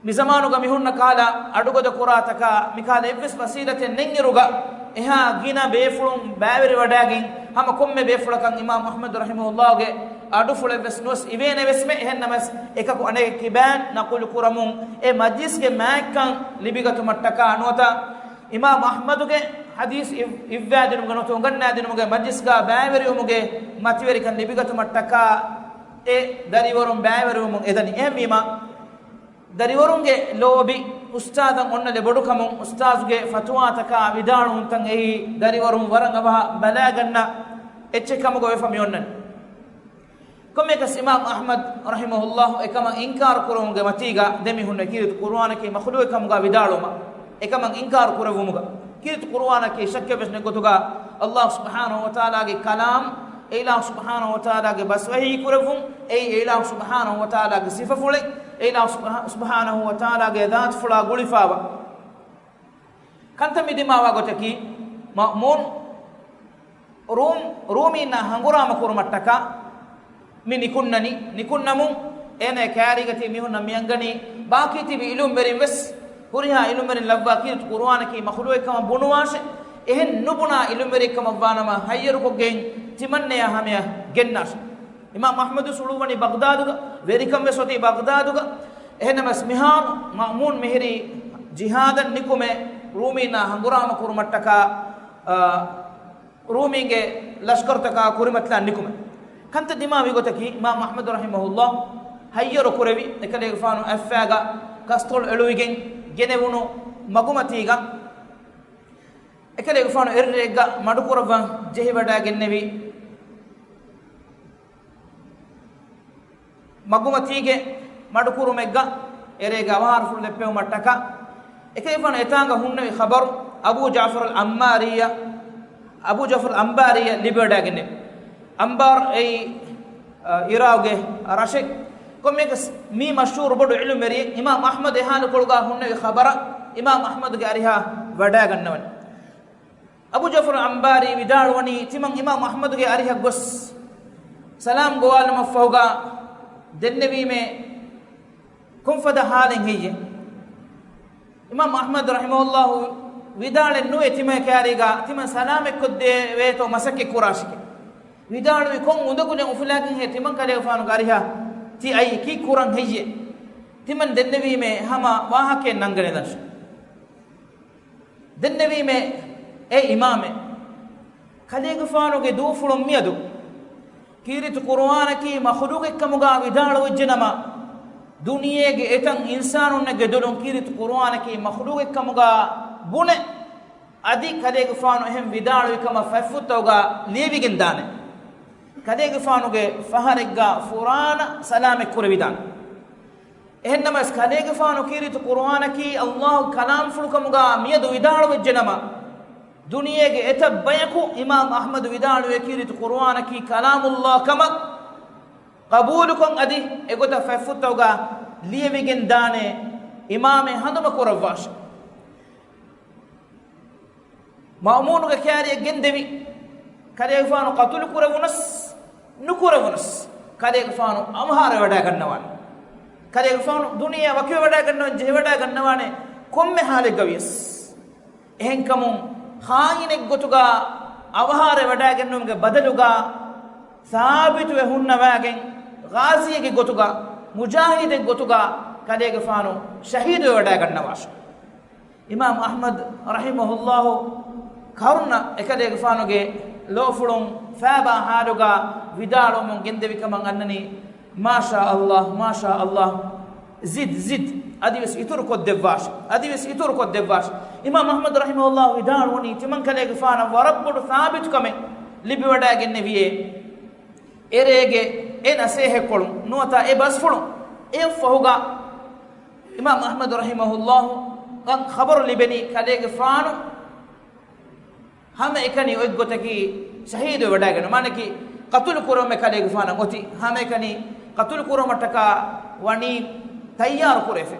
މިޒަމާނުގަ މިހުންނަ ކަހަލަ އަޑުގަދަ ކުރާތަކާ މިކަހަލަ އެއްވެސް ވަސީލަތެއް ނެތްއިރުގަ، އެހާ ގިނަ ބޭފުޅުން ބައިވެރިވަޑައިގެން ހަމަ ކޮންމެ ބޭފުޅަކަށް އިމާމް އަޙްމަދު ރަޙިމަހުﷲގެ އަޑުފުޅެއްވެސް ނުވެސް އިވޭނެވެސްމެ. އެހެންނަމަވެސް، އެކަކު އަނެކަކީ ބައިން ނަޤުލު ކުރަމުން އެ މަޖްލިސްގެ މާތްކަން ލިބިގަތުމަށްޓަކާ ނުވަތަ އިމާމް އަޙްމަދުގެ ޙަދީޘް އިވް-، އިއްވާދިނުމުގެ ނުވަތަ އުނގަންނާދިނުމުގެ މަޖްލިސްގަ ބައިވެރިވުމުގެ މަތިވެރިކަން ލިބިގަތުމަށްޓަކާ އެ ދަރިވަރުން ބައިވެރިވަމުން އެދަނީ. އެހެންވީމާ، ދަރިވަރުންގެ ލޯބި އުސްތާޛަށް އޮންނަލެއް ބޮޑުކަމުން، އުސްތާޛުގެ ފަތުވާތަކާ ވިދާޅުވުންތައް އެއީ ދަރިވަރުން ވަރަށް އަވަހަށް ބަލާގަންނަ އެއްޗެއް ކަމުގަ ވެފަ މިއޮންނަނީ. ކޮންމެއަކަސް އިމާމް އަޙްމަދު ރަޙިމަހުﷲ އެކަމަށް އިންކާރު ކުރުމުގެ މަތީގަ ދެމިހުންނެވި ކީރިތި ޤުރުއާނަކީ މަޚުލޫޤެއް ކަމުގަ ވިދާޅުވުމަށް. އެކަމަށް އިންކާރު ކުރެއްވުމުގަ ކީރިތި ޤުރުއާނަކީ ޝައްކެއްވެސް ނެތް ގޮތުގަ ﷲ ސުބްޙާނަހޫ ވަތަޢާލާގެ ކަލާމް، އެ އިލާހު ސުބްޙާނަހޫ ވަތަޢާލާގެ ބަސް ވަޙީ ކުރެއްވުން، އެއީ އެ އިލާހު ސުބްޙާނަހޫ ވަތަޢާލާގެ ސިފަފުޅެއް، އެ އިލާހު ސުބްޙާ-، ސުބްޙާނަހޫ ވަތަޢާލާގެ ޛާތުފުޅާ ގުޅިފާވާ. ކަންތައް މި ދިމާވާ ގޮތަކީ، މައުމޫން ރޫމް، ރޫމީންނާ ހަނގުރާމަ ކުރުމަށްޓަކާ މި ނިކުންނަނީ. ނިކުންނަމުން އޭނަ ކައިރީގަ ތިބި މީހުންނަށް މިއަންގަނީ، ބާކީ ތިބި އިލުމްވެރިން ވެސް ހުރިހާ އިލުމްވެރިން ލައްވާ ކީރިތި ޤުރުއާނަކީ މަޚުލޫޤެއް ކަމަށް ބުނުވާށޭ. އެހެން ނުބުނާ އިލުމްވެރިއެއް ކަމަށް ވާނަމަ، ހައްޔަރުކޮށްގެން ތިމަންނަޔާ ހަމަޔަށް ގެންނާށޭ. އިމާމް އަޙްމަދު ވެސް އުޅުއްވަނީ ބަޣްދާދުގަ، ވެރިކަން ވެސް އޮތީ ބަޣްދާދުގަ. އެހެންނަމަވެސް މިހާރު މައުމޫން މިހިރީ ޖިހާދަށް ނިކުމެ، ރޫމީންނާ ހަނގުރާމަ ކުރުމަށްޓަކާ، އާ، ރޫމީންގެ ލަޝްކަރުތަކާ ކުރިމަތިލާން ނިކުމެ. ކަންތައް ދިމާވި ގޮތަކީ، އިމާމް އަޙްމަދު ރަޙިމަހުﷲ ހައްޔަރު ކުރެވި، އެކަލޭގެފާނު އަތްފައިގަ ކަސްތޮޅު އެޅުވިގެން ގެނެވުނު މަގުމަތީގަ، އެކަލޭގެފާނު އެއްރެއެއްގަ މަޑުކުރައްވަން ޖެހިވަޑައިގެންނެވި. މަގުމަތީގެ މަޑުކުރުމެއްގަ އެރޭގެ އަވަހާރަފުޅު ލެއްޕެވުމަށްޓަކާ، އެކަލޭގެފާނު އެތާނގަ ހުންނެވި ޚަބަރު އަބޫ ޖާފަރުލް އަންބާރީއަށް، އަބޫ ޖާފަރުލް އަންބާރީއަށް ލިބިވަޑައިގެންނެވި. އަންބާރު އެއީ، އަ، އިރާގުގެ ރަށެއް. ކޮންމެއަކަސް މީ މަޝްހޫރު ބޮޑު ޢިލްމުވެރިއެއް. އިމާމް އަޙްމަދު އެހާލުކޮޅުގަ ހުންނެވި ޚަބަރަށް އިމާމް އަޙްމަދުގެ އަރިހަށް ވަޑައިގަންނަވަނީ. އަބޫ ޖާފަރު އަންބާރީ ވިދާޅުވަނީ، ތިމަން އިމާމް އަޙްމަދުގެ އަރިހަށް ގޮސް ސަލާމް ގޮވާލުމަށްފަހުގަ ދެންނެވީމޭ، ކޮންފަދަ ހާލެއް ހެއްޔޭ؟ އިމާމް އަޙްމަދު ރަޙިމަހުﷲ ވިދާޅެއް ނުވޭ ތިމަން ކައިރީގަ، ތިމަން ސަލާމަތްކޮށްދެވޭތޯ މަސައްކަތް ކުރާށެކޭ. ވިދާޅުވި ކޮން އުނދަގުލެއް އުފުލާގެންހޭ ތިމަން ކަލޭގެފާނުގެ އަރިހަށް ތި އައީ، ކީއްކުރަން ހެއްޔޭ؟ ތިމަން ދެންނެވީމޭ ހަމަ ވާހަކައެއް ނަންގަނެލަންށޭ. ދެންނެވީމޭ، އޭ އިމާމޭ، ކަލޭގެފާނުގެ ދޫފުޅުން މިއަދު ކީރިތި ޤުރުއާނަކީ މަޚުލޫޤެއްކަމުގަ ވިދާޅުވެއްޖެނަމަ، ދުނިޔޭގެ އެތައް އިންސާނުންނެއްގެ ދުލުން ކީރިތި ޤުރުއާނަކީ މަޚުލޫޤެއްކަމުގަ ބުނެ، އަދި ކަލޭގެފާނު އެހެން ވިދާޅުވި ކަމަށް ފަތްފުށްތަކުގަ ލިޔެވިގެން ދާނެ. ކަލޭގެފާނުގެ ފަހަރެއްގަ ފުރާނަ ސަލާމެއް ކުރެވިދާނެ. އެހެންނަމަވެސް ކަލޭގެފާނު ކީރިތި ޤުރުއާނަކީ ﷲ ގެ ކަލާމްފުޅުކަމުގަ މިއަދު ވިދާޅުވެއްޖެނަމަ، ދުނިޔޭގެ އެތައް ބަޔަކު އިމާމް އަޙްމަދު ވިދާޅުވޭ ކީރިތި ޤުރުއާނަކީ ކަލާމުﷲ ކަމަށް ޤަބޫލުކޮށް، އަދި އެގޮތަށް ފަތްފުށްތަކުގަ ލިޔެވިގެން ދާނެ، އިމާމެއް ހަނދުމަ ކުރައްވާށި. މައުމޫނުގެ ކާރިއަށް ގެންދެވި، ކަލޭގެފާނު ޤަތުލު ކުރެވުނަސް ނުކުރެވުނަސް، ކަލޭގެފާނު އަވަހާރަވެވަޑައިގަންނަވާނެ. ކަލޭގެފާނު ދުނިޔެއަށް ވަކިވެވަޑައިގަންނަވަން ޖެހިވަޑައިގަންނަވާނެ ކޮންމެ ޙާލެއްގަ ވިޔަސް. އެހެންކަމުން ޚާއިނެއްގޮތުގަ އަވަހާރަވެވަޑައިގެންނެވުމުގެ ބަދަލުގަ ސާބިތުވެ ހުންނަވައިގެން، ޣާޒީއެއްގެ ގޮތުގަ، މުޖާހިދެއްގެ ގޮތުގަ ކަލޭގެފާނު ޝަހީދުވެވަޑައިގަންނަވާށި. އިމާމް އަޙްމަދު ރަޙިމަހުﷲ ކަރުނަ އެކަލޭގެފާނުގެ ލޯފުޅުން ފާބާ ޙާލުގަ ވިދާޅުވަމުން ގެންދެވި ކަމަށް އަންނަނީ، މާޝާ ﷲ، މާޝާ ﷲ، ޒިދް، ޒިދް، އަދިވެސް އިތުރު ކޮށްދެއްވާށި، އަދިވެސް އިތުރު ކޮށްދެއްވާށި. އިމާމް އަޙްމަދު ރަޙިމަހުﷲ ވިދާޅުވަނީ، ތިމަންކަލޭގެފާނަށް ވަރަށް ބޮޑު ސާބިތުކަމެއް ލިބިވަޑައިގެންނެވިއޭ. އެރޭގެ އެ ނަސޭހަތްކޮޅުން ނުވަތަ އެ ބަސްފުޅުން އެއަށްފަހުގަ އިމާމް އަޙްމަދު ރަޙިމަހުﷲ ކަން ޚަބަރު ލިބެނީ ކަލޭގެފާނު ހަމައެކަނި އޮތްގޮތަކީ ޝަހީދުވެވަޑައިގެން، މާނައަކީ ޤަތުލު ކުރުމެއް ކަލޭގެފާނަށް އޮތީ، ހަމައެކަނި ޤަތުލު ކުރުމަށްޓަކާ ވަނީ ތައްޔާރު ކުރެފެ.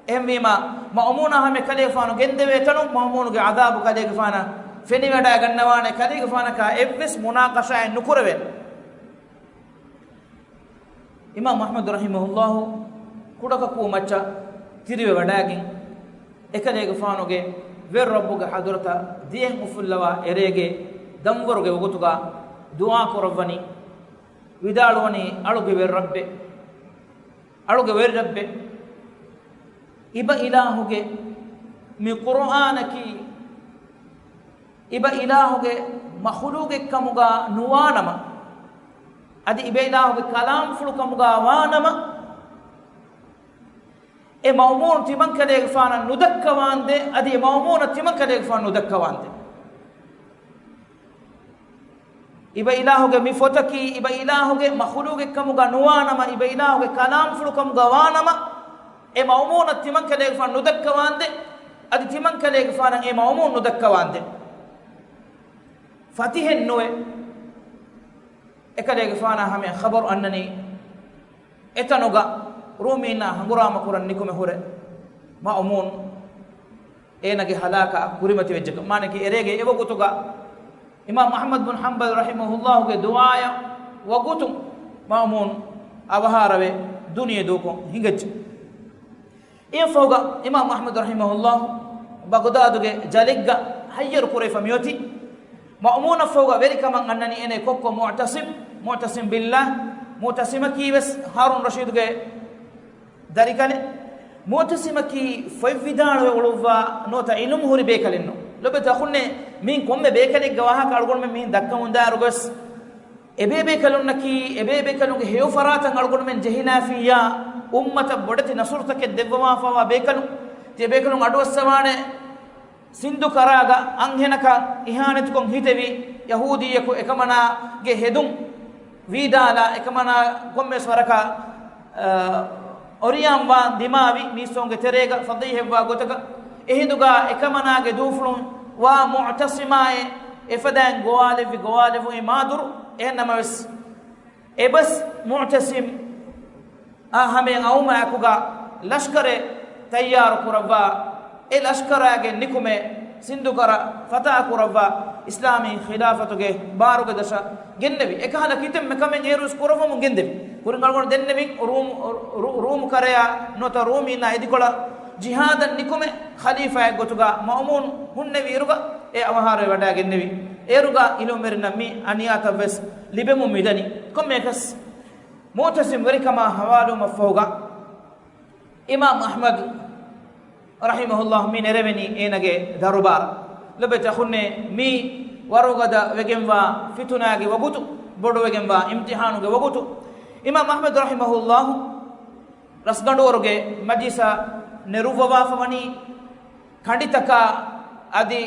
އެހެންވީމަ، މައުމޫނާ ހަމަ ކަލޭގެފާނު ގެންދެވޭ ތަނުން މައުމޫނުގެ ޢަޛާބު ކަލޭގެފާނަށް ފެނިވަޑައިގަންނަވާނެ، ކަލޭގެފާނަކާ އެއްވެސް މުނާޤަޝާއެއް ނުކުރެވޭނެ. އިމާމް އަޙްމަދު ރަޙިމަހުﷲ ކުޑަކަކޫ މައްޗަށް ތިރިވެވަޑައިގެން، އެކަލޭގެފާނުގެ ވެރި ރައްބުގެ ޙަޟްރަތަށް ދިޔައިން އުފުއްލަވާ އެރޭގެ ދަންވަރުގެ ވަގުތުގަ ދުޢާ ކުރައްވަނީ، ވިދާޅުވަނީ، އަޅުގެ ވެރި ރައްބޭ، އަޅުގެ ވެރި ރައްބޭ، އިބަ އިލާހުގެ މި ޤުރުއާނަކީ އިބަ އިލާހުގެ މަޚުލޫޤެއްކަމުގަ ނުވާނަމަ، އަދި އިބަ އިލާހުގެ ކަލާމްފުޅުކަމުގަ ވާނަމަ، އެ މައުމޫނު ތިމަންކަލޭގެފާނަށް ނުދައްކަވާންދޭ، އަދި އެ މައުމޫނަށް ތިމަންކަލޭގެފާނު ނުދައްކަވާންދޭ. އިބަ އިލާހުގެ މި ފޮތަކީ، އިބަ އިލާހުގެ މަޚުލޫޤެއްކަމުގަ ނުވާނަމަ، އިބަ އިލާހުގެ ކަލާމްފުޅުކަމުގަ ވާނަމަ، އެ މައުމޫނަށް ތިމަންކަލޭގެފާނު ނުދައްކަވާންދޭ، އަދި ތިމަންކަލޭގެފާނަށް އެ މައުމޫނު ނުދައްކަވާންދޭ. ފަތިހެއް ނުވެ، އެކަލޭގެފާނާ ހަމަޔަށް ޚަބަރު އަންނަނީ، އެތަނުގަ ރޫމީންނާ ހަނގުރާމަ ކުރަން ނިކުމެ ހުރެ މައުމޫން އޭނަގެ ހަލާކާ ކުރިމަތިވެއްޖެކަން. މާނައަކީ އެރޭގެ އެވަގުތުގަ އިމާމް އަޙްމަދު ބިން ޙަންބަލް ރަޙިމަހުﷲގެ ދުޢާއަށް ވަގުތުން މައުމޫން އަވަހާރަވެ ދުނިޔެ ދޫކޮށް ހިނގައްޖެ. އެއަށްފަހުގަ އިމާމް އަޙްމަދު ރަޙިމަހުﷲ ބަޣުދާދުގެ ޖަލެއްގަ ހައްޔަރު ކުރެވިފަ މިއޮތީ. މައުމޫނަށްފަހުގަ ވެރިކަމަށް އަންނަނީ އޭނަގެ ކޮއްކޮ މުޢުތަޞިމް، މުޢުތަޞިމް ބިﷲ، މުޢުތަޞިމަކީ ވެސް ހާރޫން ރަޝީދުގެ ދަރިކަލެއް. މުޢުތަޞިމަކީ ފޮތް ވިދާޅުވެ އުޅުއްވާ ނުވަތަ ޢިލްމު ހުރި ބޭކަލެއްނު. ލޮބެތި އަޚުންނޭ، މިހިން ކޮންމެ ބޭކަލެއްގެ ވާހަކަ އަޅުގަނޑުމެން މިހިން ދައްކަމުންދާއިރު ގޮސް، އެބޭބޭކަލުންނަކީ، އެބޭބޭކަލުންގެ ހެޔޮ ފަރާތަށް އަޅުގަނޑުމެން ޖެހިލާފިއްޔާ، އުއްމަތަށް ބޮޑެތި ނަޞްރުތަކެއް ދެއްވަވާފައިވާ ބޭކަލުން. ތިޔަބޭކަލުން އަޑުއައްސަވާނެ ސިންދު ކަރާގަ އަންހެނަކަށް އިހާނެތުކޮށް ހިތެވި ޔަހޫދީއަކު އެކަމަނާގެ ހެދުން ވީދާލާ، އެކަމަނާ ކޮންމެސް ވަރަކަށް، އަ، އޮރިޔާންވާން ދިމާވި މީސްތަކުންގެ ތެރޭގަ ފަޟީޙަތްވާ ގޮތަކަށް. އެހިނދުގަ އެކަމަނާގެ ދޫފުޅުން ވާ މުޢުތަޞިމާއޭ އެފަދައިން ގޮވާލެއްވި، ގޮވާލެވުނީ މާދުރު. އެހެންނަމަވެސް، އެބަސް މުޢުތަޞިމް އާ ހަމައަށް އައުމާ އެކުގަ ލަޝްކަރެއް ތައްޔާރު ކުރައްވާ، އެ ލަޝްކަރާގެ ނިކުމެ ސިންދު ކަރަ ފަތާ ކުރައްވާ، އިސްލާމީ ޚިލާފަތުގެ ބާރުގެ ދަށަށް ގެންނެވި. އެކަހަލަ ކިތަންމެ ކަމެއް އޭރުވެސް ކުރައްވަމުން ގެންދެވި. ކުރިން އަޅުގަނޑު ދެންނެވިން ރޫމް، ރޫ-، ރޫމް ކަރަޔާ ނުވަތަ ރޫމީންނާ އިދިކޮޅަށް ޖިހާދަށް ނިކުމެ ޚަލީފާއެއް ގޮތުގަ މައުމޫން ހުންނެވި އިރުގަ އެ އަވަހާރަވެވަޑައިގެންނެވި. އޭރުގަ އިލުމްވެރިންނަށް މި އަނިޔާތައްވެސް ލިބެމުން މިދަނީ. ކޮންމެއަކަސް މުޢުތަޞިމް ވެރިކަމާ ހަވާލުވުމަށްފަހުގަ އިމާމް އަޙްމަދު ރަޙިމަހުﷲ މި ނެރެވެނީ އޭނަގެ ދަރުބާރަށް. ލޮބެތި އަޚުންނޭ، މީ ވަރުގަދަ ވެގެންވާ ފިތުނާގެ ވަގުތު، ބޮޑުވެގެންވާ އިމްތިޙާނުގެ ވަގުތު. އިމާމް އަޙްމަދު ރަޙިމަހުﷲ ރަސްގަނޑުވަރުގެ މަޖިލިސަށް ނެރުއްވަވާފަ ވަނީ ކަނޑިތަކާ އަދި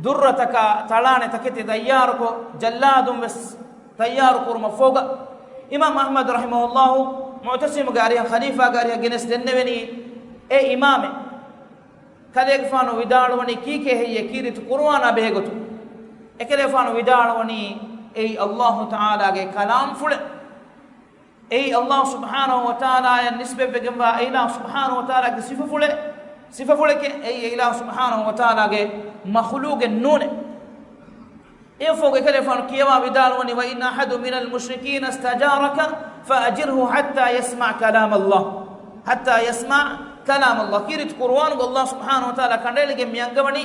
ދުއްރަތަކާ ތަޅާނެ ތަކެތި ތައްޔާރުކޮށް، ޖައްލާދުން ވެސް ތައްޔާރު ކުރުމަށް ފޯގަ، އިމާމް އަޙްމަދު ރަޙިމަހުﷲ މުޢުތަޞިމުގެ އަރިހަށް، ޚަލީފާގެ އަރިހަށް ގެނެސް ދެންނެވެނީ، އޭ އިމާމެ! ކަލޭގެފާނު ވިދާޅުވަނީ ކީކޭ ހެއްޔޭ ކީރިތި ޤުރުއާނާ ބެހޭގޮތުން؟ އެކަލޭގެފާނު ވިދާޅުވަނީ އެއީ ﷲ ތަޢާލާގެ ކަލާމްފުޅެއް. އެއީ ﷲ ސުބްޙާނަހޫ ވަތަޢާލާއަށް ނިސްބަތްވެގެންވާ އެއިލާހު ސުބްޙާނަހޫ ވަތަޢާލާގެ ސިފަފުޅެއް، ސިފަފުޅެކޭ. އެއީ އެއިލާހު ސުބްޙާނަހޫ ވަތަޢާލާގެ މަޚްލޫޤެއް ނޫނޭ. އެއަށްފަހު އެކަލޭގެފާނު ކިޔަވާ ވިދާޅުވަނީ، وَإِنْ أَحَدٌ مِنَ الْمُشْرِكِينَ اسْتَجَارَكَ فَأَجِرْهُ حَتَّى يَسْمَعَ كَلَامَ اللَّهِ، حَتَّى يَسْمَعَ كَلَامَ اللَّهِ. ކީރިތި ޤުރުއާނުގަ ﷲ ސުބްޙާނަހޫ ވަތަޢާލާ ކަނޑައެޅިގެން މި އަންގަވަނީ،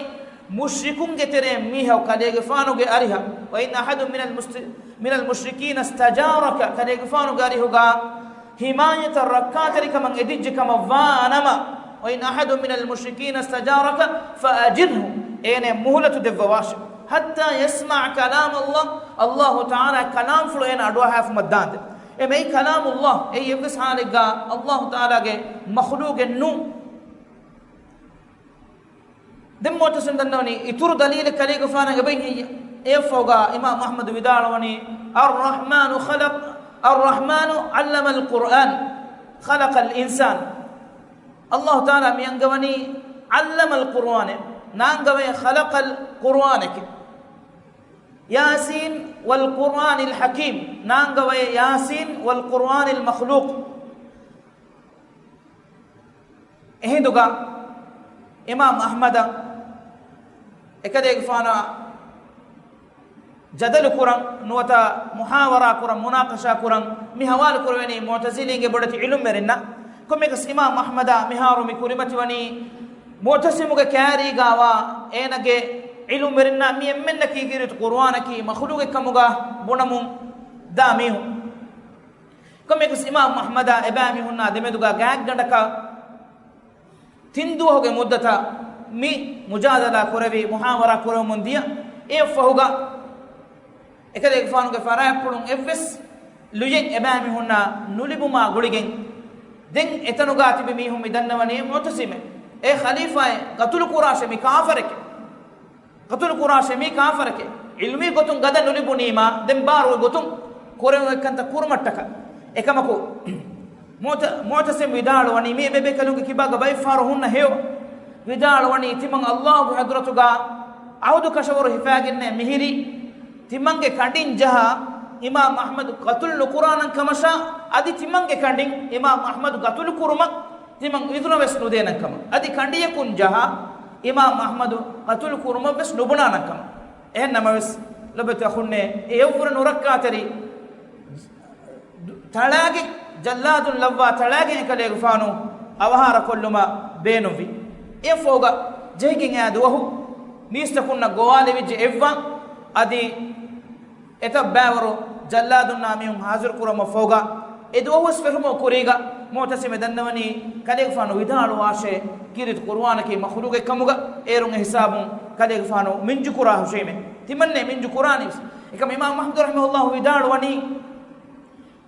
މުޝްރިކުންގެ ތެރެއިން މީހަކު ކަލޭގެފާނުގެ އަރިހަށް، وَإِنْ أَحَدٌ مِنَ الْمُسْتِ-، مِنَ الْمُشْرِكِينَ اسْتَجَارَكَ، ކަލޭގެފާނުގެ އަރިހުގަ ހިމާޔަތަށް ރައްކާތެރިކަމަށް އެދިއްޖެ ކަމަށް ވާނަމަ، وَإِنْ أَحَدٌ مِنَ الْمُشْرِكِينَ اسْتَجَارَكَ فَأَجِرْهُ، އޭނައަށް މުހުލަތު ދެއްވަވާށެ، حَتَّى يَسْمَعَ كَلَامَ اللَّهِ، ﷲ ތަޢާލާގެ ކަލާމްފުޅު އޭނަ އަޑުއަހާފުމަށް ދާންދެން. އެ މެއި ކަލާމު ﷲ، އެއީ އެއްވެސް ޙާލެއްގަ ﷲ ތަޢާލާގެ މަޚްލޫޤެއް ނޫން. ދެން މުޢުތަޞިމް ދަންނަވަނީ އިތުރު ދަލީލެއް ކަލޭގެފާނަށް އެބައިން ހެއްޔޭ؟ އެއަށްފަހުގަ އިމާމް އަޙްމަދު ވިދާޅުވަނީ، الرحمن خلق، الرحمن علم القرآن، خلق الإنسان. ﷲ ތަޢާލާ މި އަންގަވަނީ ޢައްލަމަލް ޤުރުއާނޭ، ނާންގަވޭ ޚަލަޤަލް ޤުރުއާނެކޭ. يَاسِينَ وَالْقُرْآنِ الْحَكِيمِ، ނާންގަވޭ يَاسِينَ وَالْقُرْآنِ الْمَخْلُوقِ. އެހިނދުގަ އިމާމް އަޙްމަދަށް އެކަލޭގެފާނާ ޖަދަލު ކުރަން، ނުވަތަ މުޙާވަރާ ކުރަން، މުނާޤަޝާ ކުރަން މި ޙަވާލު ކުރެވެނީ މުޢުތަޒިލީންގެ ބޮޑެތި ޢިލްމުވެރިންނަށް. ކޮންމެއަކަސް އިމާމް އަޙްމަދާ މިހާރު މި ކުރިމަތިވަނީ މުޢުތަޞިމުގެ ކާރީގާވާ އޭނަގެ ޢިލްމުވެރިންނާ މި އެންމެންނަކީ ކީރިތި ޤުރުއާނަކީ މަޚްލޫޤެއް ކަމުގަ ބުނަމުން ދާ މީހުން. ކޮންމެއަކަސް އިމާމް އަޙްމަދާ އެބައިމީހުންނާ ދެމެދުގަ ގާތްގަނޑަކަށް ތިން ދުވަހުގެ މުއްދަތަށް މި މުޖާދަލާ ކުރެވި، މުޙާވަރާ ކުރެވެމުން ދިޔަ. އެއަށްފަހުގަ އެކަލޭގެފާނުގެ ފަރާތްޕުޅުން އެއްވެސް ލުޔެއް އެބައިމީހުންނާ ނުލިބުމާ ގުޅިގެން، ދެން އެތަނުގާ ތިބި މީހުން މި ދަންނަވަނީ މުޢުތަޞިމޭ، އޭ ޚަލީފާއޭ، ޤަތުލު ކުރާށޭ، މި ކާފަރެކޭ. ޤަތުލު ކުރާށޭ، މީ ކާފަރެކޭ. ޢިލްމީ ގޮތުން ގަދަ ނުލިބުނީމާ، ދެން ބާރު ގޮތުން ކުރެވޭ ކަންތައް ކުރުމަށްޓަކަ. އެކަމަކު، މުޢުތަ-، މުޢުތަޞިމް ވިދާޅުވަނީ، މި އެބަ ބޭކަލުންގެ ކިބާގަ ބައެއްފަހަރު ހުންނަ ހެޔޮ. ވިދާޅުވަނީ، ތިމަން ﷲގެ ޙަޟްރަތުގަ ޢަހުދު ކަށަވަރު ހިފާގެންނޭ މިހިރީ، ތިމަންގެ ކަނޑިން ޖަހާ، އިމާމް އަޙްމަދު ޤަތުލު ނުކުރާނަން ކަމަށާ، އަދި ތިމަންގެ ކަނޑިން އިމާމް އަޙްމަދު ޤަތުލު ކުރުމަށް ތިމަން އިޛުނަ ވެސް ނުދޭނަން ކަމަށް، އަދި ކަނޑިޔަކުން ޖަހާ، އިމާމް އަޙްމަދު ޤަތުލު ކުރުމަށް ވެސް ނުބުނާނަން ކަމަށް. އެހެން ނަމަވެސް، ލޮބުވެތި އަޚުންނޭ، އެ އެއަށްވުރެ ނުރައްކާތެރި ތަޅާގެ ޖައްލާދުން ލައްވާ ތަޅާގެ އެކަލޭގެފާނު އަވަހާރަކޮށްލުމަށް ބޭނުންވި. އެއަށްފަހުގަ ޖެހިގެން އައި ދުވަހު މީސްތަކުންނަށް ގޮވާލެވިއްޖެ އެއްވާ. އަދި އެތައް ބައިވަރު ޖައްލާދުންނާ މީހުން ހާޒިރު ކުރުމަށް ފަހުގަ، އެ ދުވަހުވެސް ފެށުމުގެ ކުރީގަ މުޢުތަޞިމޭ ދަންނަވަނީ ކަލޭގެފާނު ވިދާޅުވާށޭ، ކީރިތި ޤުރުއާނަކީ މަޚްލޫޤެއް ކަމުގަ. އޭރުން އެ ހިސާބުން ކަލޭގެފާނު މިންޖު ކުރާ ހުށައިމޭ. ތިމަންނޭ މިންޖު ކުރާނީވެސް. އެކަމަ އިމާމް އަޙްމަދު ރަޙިމަހުﷲ ވިދާޅުވަނީ،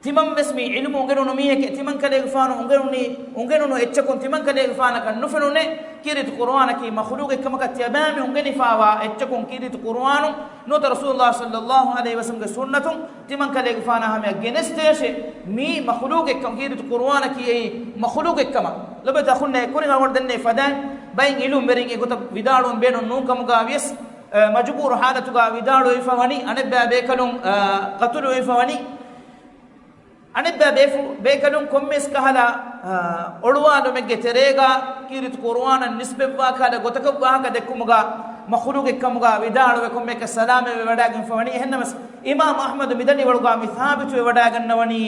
ތިމަން ވެސް މި ޢިލްމު އުނގެނުނު މީހެކޭ. ތިމަން ކަލޭގެފާނު އުނގެނުނީ، އުނގެނުނު އެއްޗަކުން ތިމަން ކަލޭގެފާނަކަށް ނުފެނުނޭ ކީރިތި ޤުރުއާނަކީ މަޚްލޫޤެއް ކަމަކަށް. ތިޔަބައިމީހުން އުނގެނިފާވާ އެއްޗަކުން ކީރިތި ޤުރުއާނުން ނުވަތަ ރަސޫލުﷲ ޞައްލަﷲ ޢަލައިހި ވަސައްލަމްގެ ސުންނަތުން ތިމަން ކަލޭގެފާނާ ހަމަޔަށް ގެނެސްދޭށޭ. މީ މަޚްލޫޤެއްކަން، ކީރިތި ޤުރުއާނަކީ އެއީ މަޚްލޫޤެއްކަމަށް. ލޮބުވެތި އަޚުންނޭ، ކުރިން އަޅުގަނޑު ދެންނެވި ފަދައިން ބައެއް ޢިލްމުވެރިން އެގޮތަށް ވިދާޅުވަން ބޭނުން ނޫން ކަމުގަ ވިޔަސް، އަ، މަޖުބޫރު ޙާލަތުގަ ވިދާޅުވެފަ ވަނީ، އަނެއްބައި ބޭކަލުން، އަ، ޤަތުލުވެފަ ވަނީ. އަނެއްބައި ބޭފު-، ބޭކަލުން ކޮންމެސް ކަހަލަ، އަ، އޮޅުވާލުމެއްގެ ތެރޭގަ ކީރިތި ޤުރުއާނަށް ނިސްބަތްވާ ކަހަލަ ގޮތަކަށް ވާހަކަ ދެއްކުމުގަ މަޚްލޫޤެއް ކަމުގަ ވިދާޅުވެ ކޮންމެއަކަށް ސަލާމަތްވެވަޑައިގެންފަ ވަނީ. އެހެންނަމަސް، އިމާމް އަޙްމަދު މިދަނީ ވަޅުގަ މި ސާބިތުވެވަޑައިގަންނަވަނީ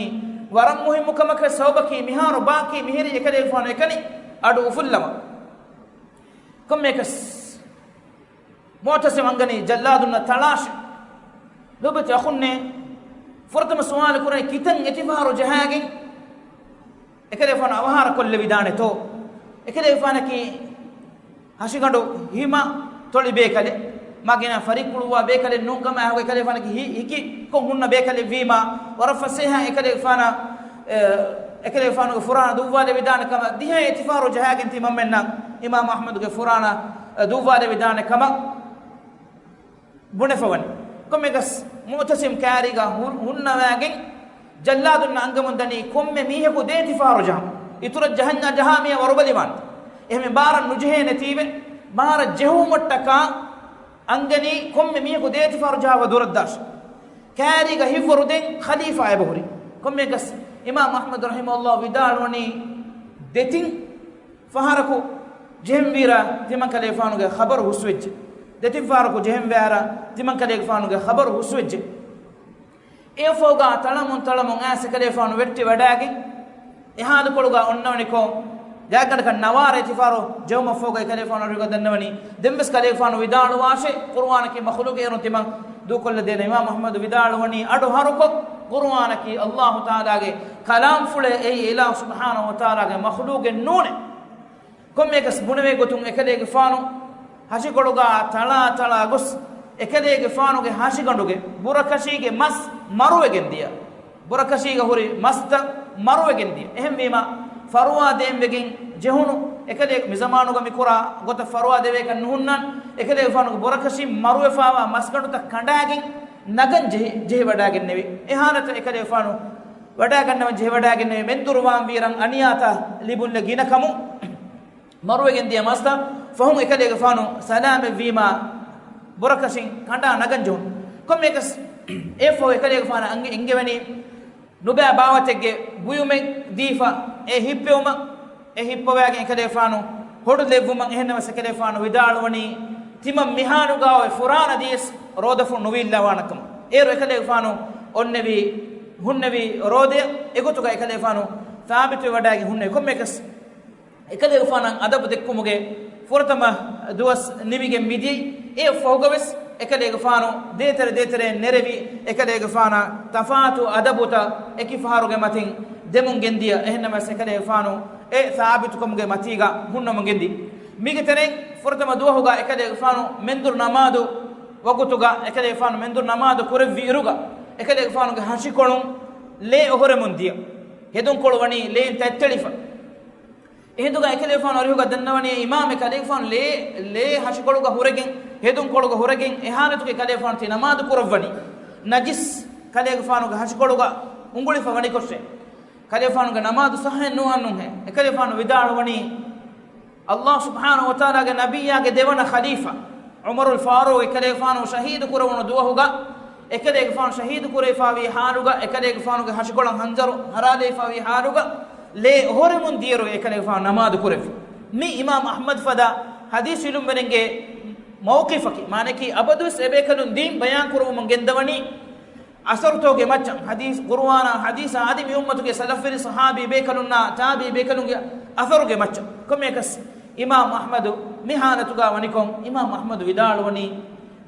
ވަރަށް މުހިއްމު ކަމަކަށް. ސަބަބަކީ މިހާރު ބާކީ މިހިރީ އެކަލޭގެފާނު އެކަނި އަޑު އުފުއްލަވަން. ކޮންމެއަކަސް މުޢުތަޞިމް އަންގަނީ ޖައްލާދުންނަށް ތަޅާށޭ. ލޮބުވެތި އަޚުންނޭ، ފުރަތަމަ ސުވާލު ކުރަނީ ކިތަން އެތިފަހަރު ޖަހާގެން އެކަލޭގެފާނު އަވަހާރަކޮށްލެވިދާނެތޯ؟ އެކަލޭގެފާނަކީ ހަށިގަނޑު ހިމަ ތޮޅި ބޭކަލެއް، މަގިނަ ފަރިއްކުޅުއްވާ ބޭކަލެއް ނޫންކަމަށް އަހަރު އެކަލޭގެފާނަކީ ހި-، ހިކި ކޮށް ހުންނަ ބޭކަލެއް ވީމާ، ވަރަށް ފަސޭހަ އެކަލޭގެފާނަށް، އެ، އެކަލޭގެފާނުގެ ފުރާނަ ދުއްވާލެވިދާނެ ކަމަށް، ދިހަ އެތިފަހަރު ޖަހާގެން ތިމަންމެންނަށް އިމާމް އަޙްމަދުގެ ފުރާނަ، އެ، ދުއްވާލެވިދާނެ ކަމަށް. ބުނެފަވަނީ. ކޮންމެއަކަސް މުޢުތަޞިމް ކާރީގަ ހު-، ހުންނަވައިގެން ޖައްލާދުންނަށް އަންގަމުން ދަނީ ކޮންމެ މީހަކު ދޭތިފާރު ޖަހަން. އިތުރަށް ޖަހަންޏާ ޖަހާ މީހާ ވަރުބަލިވާން. އެހެން ބާރަށް ނުޖެހޭނެތީވެ، ބާރަށް ޖެހުމަށްޓަކާ އަންގަނީ ކޮންމެ މީހަކު ދޭތިފާރު ޖަހާފަ ދުރަށްދާށޭ. ކާރީގަ ހިތްވަރު ދެން ޚަލީފާ އެބަހުރި. ކޮންމެއަކަސް އިމާމް އަޙްމަދު ރަޙިމަހުﷲ ވިދާޅުވަނީ ދެތިން ފަހަރަކު ޖެހެންވީރާ ތިމަންކަލޭގެފާނުގެ ޚަބަރު ހުސްވެއްޖެ. ދެތިން ފަހަރަކު ޖެހެންވާރާ ތިމަންކަލޭގެފާނުގެ ޚަބަރު ހުސްވެއްޖެ. އެއަށްފަހުގަ ތަޅަމުން ތަޅަމުން އައިސް އެކަލޭގެފާނު ވެއްޓިވަޑައިގެން އެ ހާލުކޮޅުގަ އޮންނަވަނިކޮށް، ގާތްގަނޑަކަށް ނަވާރަ އެތިފާރު ޖެހުމަށްފަހުގަ އެކަލޭގެފާނު އަރިހުގަ ދަންނަވަނީ. ދެންވެސް ކަލޭގެފާނު ވިދާޅުވާށޭ، ޤުރުއާނަކީ މަޚްލޫޤެއް، އޭރުން ތިމަން ދޫކޮށްލަދޭނެ. އިމާމް އަޙްމަދު ވިދާޅުވަނީ އަޑު ހަރުކޮށް، ޤުރުއާނަކީ ﷲ ތަޢާލާގެ ކަލާމްފުޅޭ، އެއީ އިލާހު ސުބްޙާނަހޫ ވަތަޢާލާގެ މަޚްލޫޤެއް ނޫނޭ. ކޮންމެއަކަސް ބުނެވޭ ގޮތުން އެކަލޭގެފާނު ހަށިކޮޅުގަ ތަޅާ ތަޅާ ގޮސް، އެކަލޭގެފާނުގެ ހަށިގަނޑުގެ ބުރަކަށީގެ މަސް މަރުވެގެން ދިޔަ. ބުރަކަށީގަ ހުރި މަސްތައް މަރުވެގެން ދިޔަ. އެހެންވީމަ، ފަރުވާ ދޭން ވެގެން ޖެހުނު އެކަލޭ މިޒަމާނުގަ މިކުރާ ގޮތަށް ފަރުވާ ދެވޭކަށް ނުހުންނަން، އެކަލޭގެފާނުގެ ބުރަކަށިން މަރުވެފާވާ މަސްގަނޑުތައް ކަނޑާގެން ނަގަން ޖެހި، ޖެހިވަޑައިގެންނެވި. އެ ހާލަތަށް އެކަލޭގެފާނު ވަޑައިގަންނަވަން ޖެހިވަޑައިގެންނެވި. މެންދުރުވާން ވީރަން އަނިޔާތައް ލިބުންލެ ގިނަ ކަމުން މަރުވެގެން ދިޔަ މަސްތައް ފަހުން އެކަލޭގެފާނު ސަލާމަތްވީމާ، ބުރަކަށިން ކަނޑާ ނަގަން ޖެހުނު. ކޮންމެއަކަސް އެއަށްފަހު އެކަލޭގެފާނަށް އަންގެ-، އެންގެވަނީ ނުބައި ބާވަތެއްގެ ބުޔުމެއް ދީފަ އެ ހިއްޕެވުމަށް. އެ ހިއްޕަވައިގެން އެކަލޭގެފާނު ހޮޑުލެއްވުމަށް. އެހެންނަމަވެސް އެކަލޭގެފާނު ވިދާޅުވަނީ ތިމަން މިހާލުގައި އޮތް ފުރާނަ ދިޔަސް ރޯދަފުޅު ނުވީއްލާވާނެ ކަމަށް. އޭރު އެކަލޭގެފާނު އޮންނެވި، ހުންނެވި ރޯދަޔަށް. އެގޮތުގަ އެކަލޭގެފާނު ސާބިތުވެވަޑައިގެން ހުންނެވި. ކޮންމެއަކަސް އެކަލޭގެފާނަށް އަދަބު ދެއްކުމުގެ ފުރަތަމަ ދުވަސް ނިމިގެން މިދިޔައީ. އެއަށްފަހުގަވެސް އެކަލޭގެފާނު ދޭތެރެ ދޭތެރެއިން ނެރެވި، އެކަލޭގެފާނަށް ތަފާތު އަދަބުތައް އެކި ފަހަރުގެ މަތިން ދެމުން ގެންދިޔަ. އެހެންނަމަވެސް އެކަލޭގެފާނު އެ ސާބިތުކަމުގެ މަތީގަ ހުންނަމުން ގެންދި. މީގެ ތެރެއިން ފުރަތަމަ ދުވަހުގަ އެކަލޭގެފާނު މެންދުރު ނަމާދު ވަގުތުގަ އެކަލޭގެފާނު މެންދުރު ނަމާދު ކުރެއްވި އިރުގަ އެކަލޭގެފާނުގެ ހަށިކޮޅުން ލޭ އޮހޮރެމުން ދިޔަ. ހެދުންކޮޅު ވަނީ ލޭން ތަތްތެޅިފަ. އެހިނދުގަ އެކަލޭގެފާނު އަރިހުގަ ދަންނަވަނީ އިމާމެއް ކަލޭގެފާނު ލޭ، ލޭ ހަށިކޮޅުގަ ހުރެގެން، ހެދުންކޮޅުގަ ހުރެގެން، އެހާލަތުގައި ކަލޭގެފާނު ތި ނަމާދު ކުރައްވަނީ ނަޖިސް ކަލޭގެފާނުގެ ހަށިކޮޅުގަ އުނގުޅިފަ ވަނިކޮށޭ. ކަލޭގެފާނުގެ ނަމާދު ޞައްޙައެއް ނޫން އަންނުންހޭ. އެކަލޭގެފާނު ވިދާޅުވަނީ، ﷲ ސުބްޙާނަހޫ ވަތަޢާލާގެ ނަބިއްޔާގެ ދެވަނަ ޚަލީފާ ޢުމަރުލް ފާރޫޤު އެކަލޭގެފާނު ޝަހީދު ކުރެވުނު ދުވަހުގަ، އެކަލޭގެފާނު ޝަހީދު ކުރެވިފާވީ ޙާލުގަ، އެކަލޭގެފާނުގެ ހަށިކޮޅަށް ހަންޖަރު ހަރާލެވިފާވީ ޙާލުގަ، ލޭ އޮހޮރެމުން ދިޔައިރު އެކަލޭގެފާނު ނަމާދު ކުރެއްވި. މި އިމާމް އަޙްމަދު ފަދަ ޙަދީޘް ޢިލްމުވެރިންގެ މައުޤިފަކީ، މާނައަކީ އަބަދުވެސް އެބޭކަލުން ދީން ބަޔާން ކުރުވުމުން ގެންދަވަނީ އަސަރުތަކުގެ މައްޗަށް، ޙަދީޘް، ޤުރުއާނާ، ޙަދީޘާ އަދި މި އުއްމަތުގެ ސަލަފުވެރި ޞަޙާބީ ބޭކަލުންނާ ތާބިޢީ ބޭކަލުންގެ އަސަރުގެ މައްޗަށް. ކޮންމެއަކަސް އިމާމް އަޙްމަދު މި ޙާލަތުގަ ވަނިކޮށް، އިމާމް އަޙްމަދު ވިދާޅުވަނީ،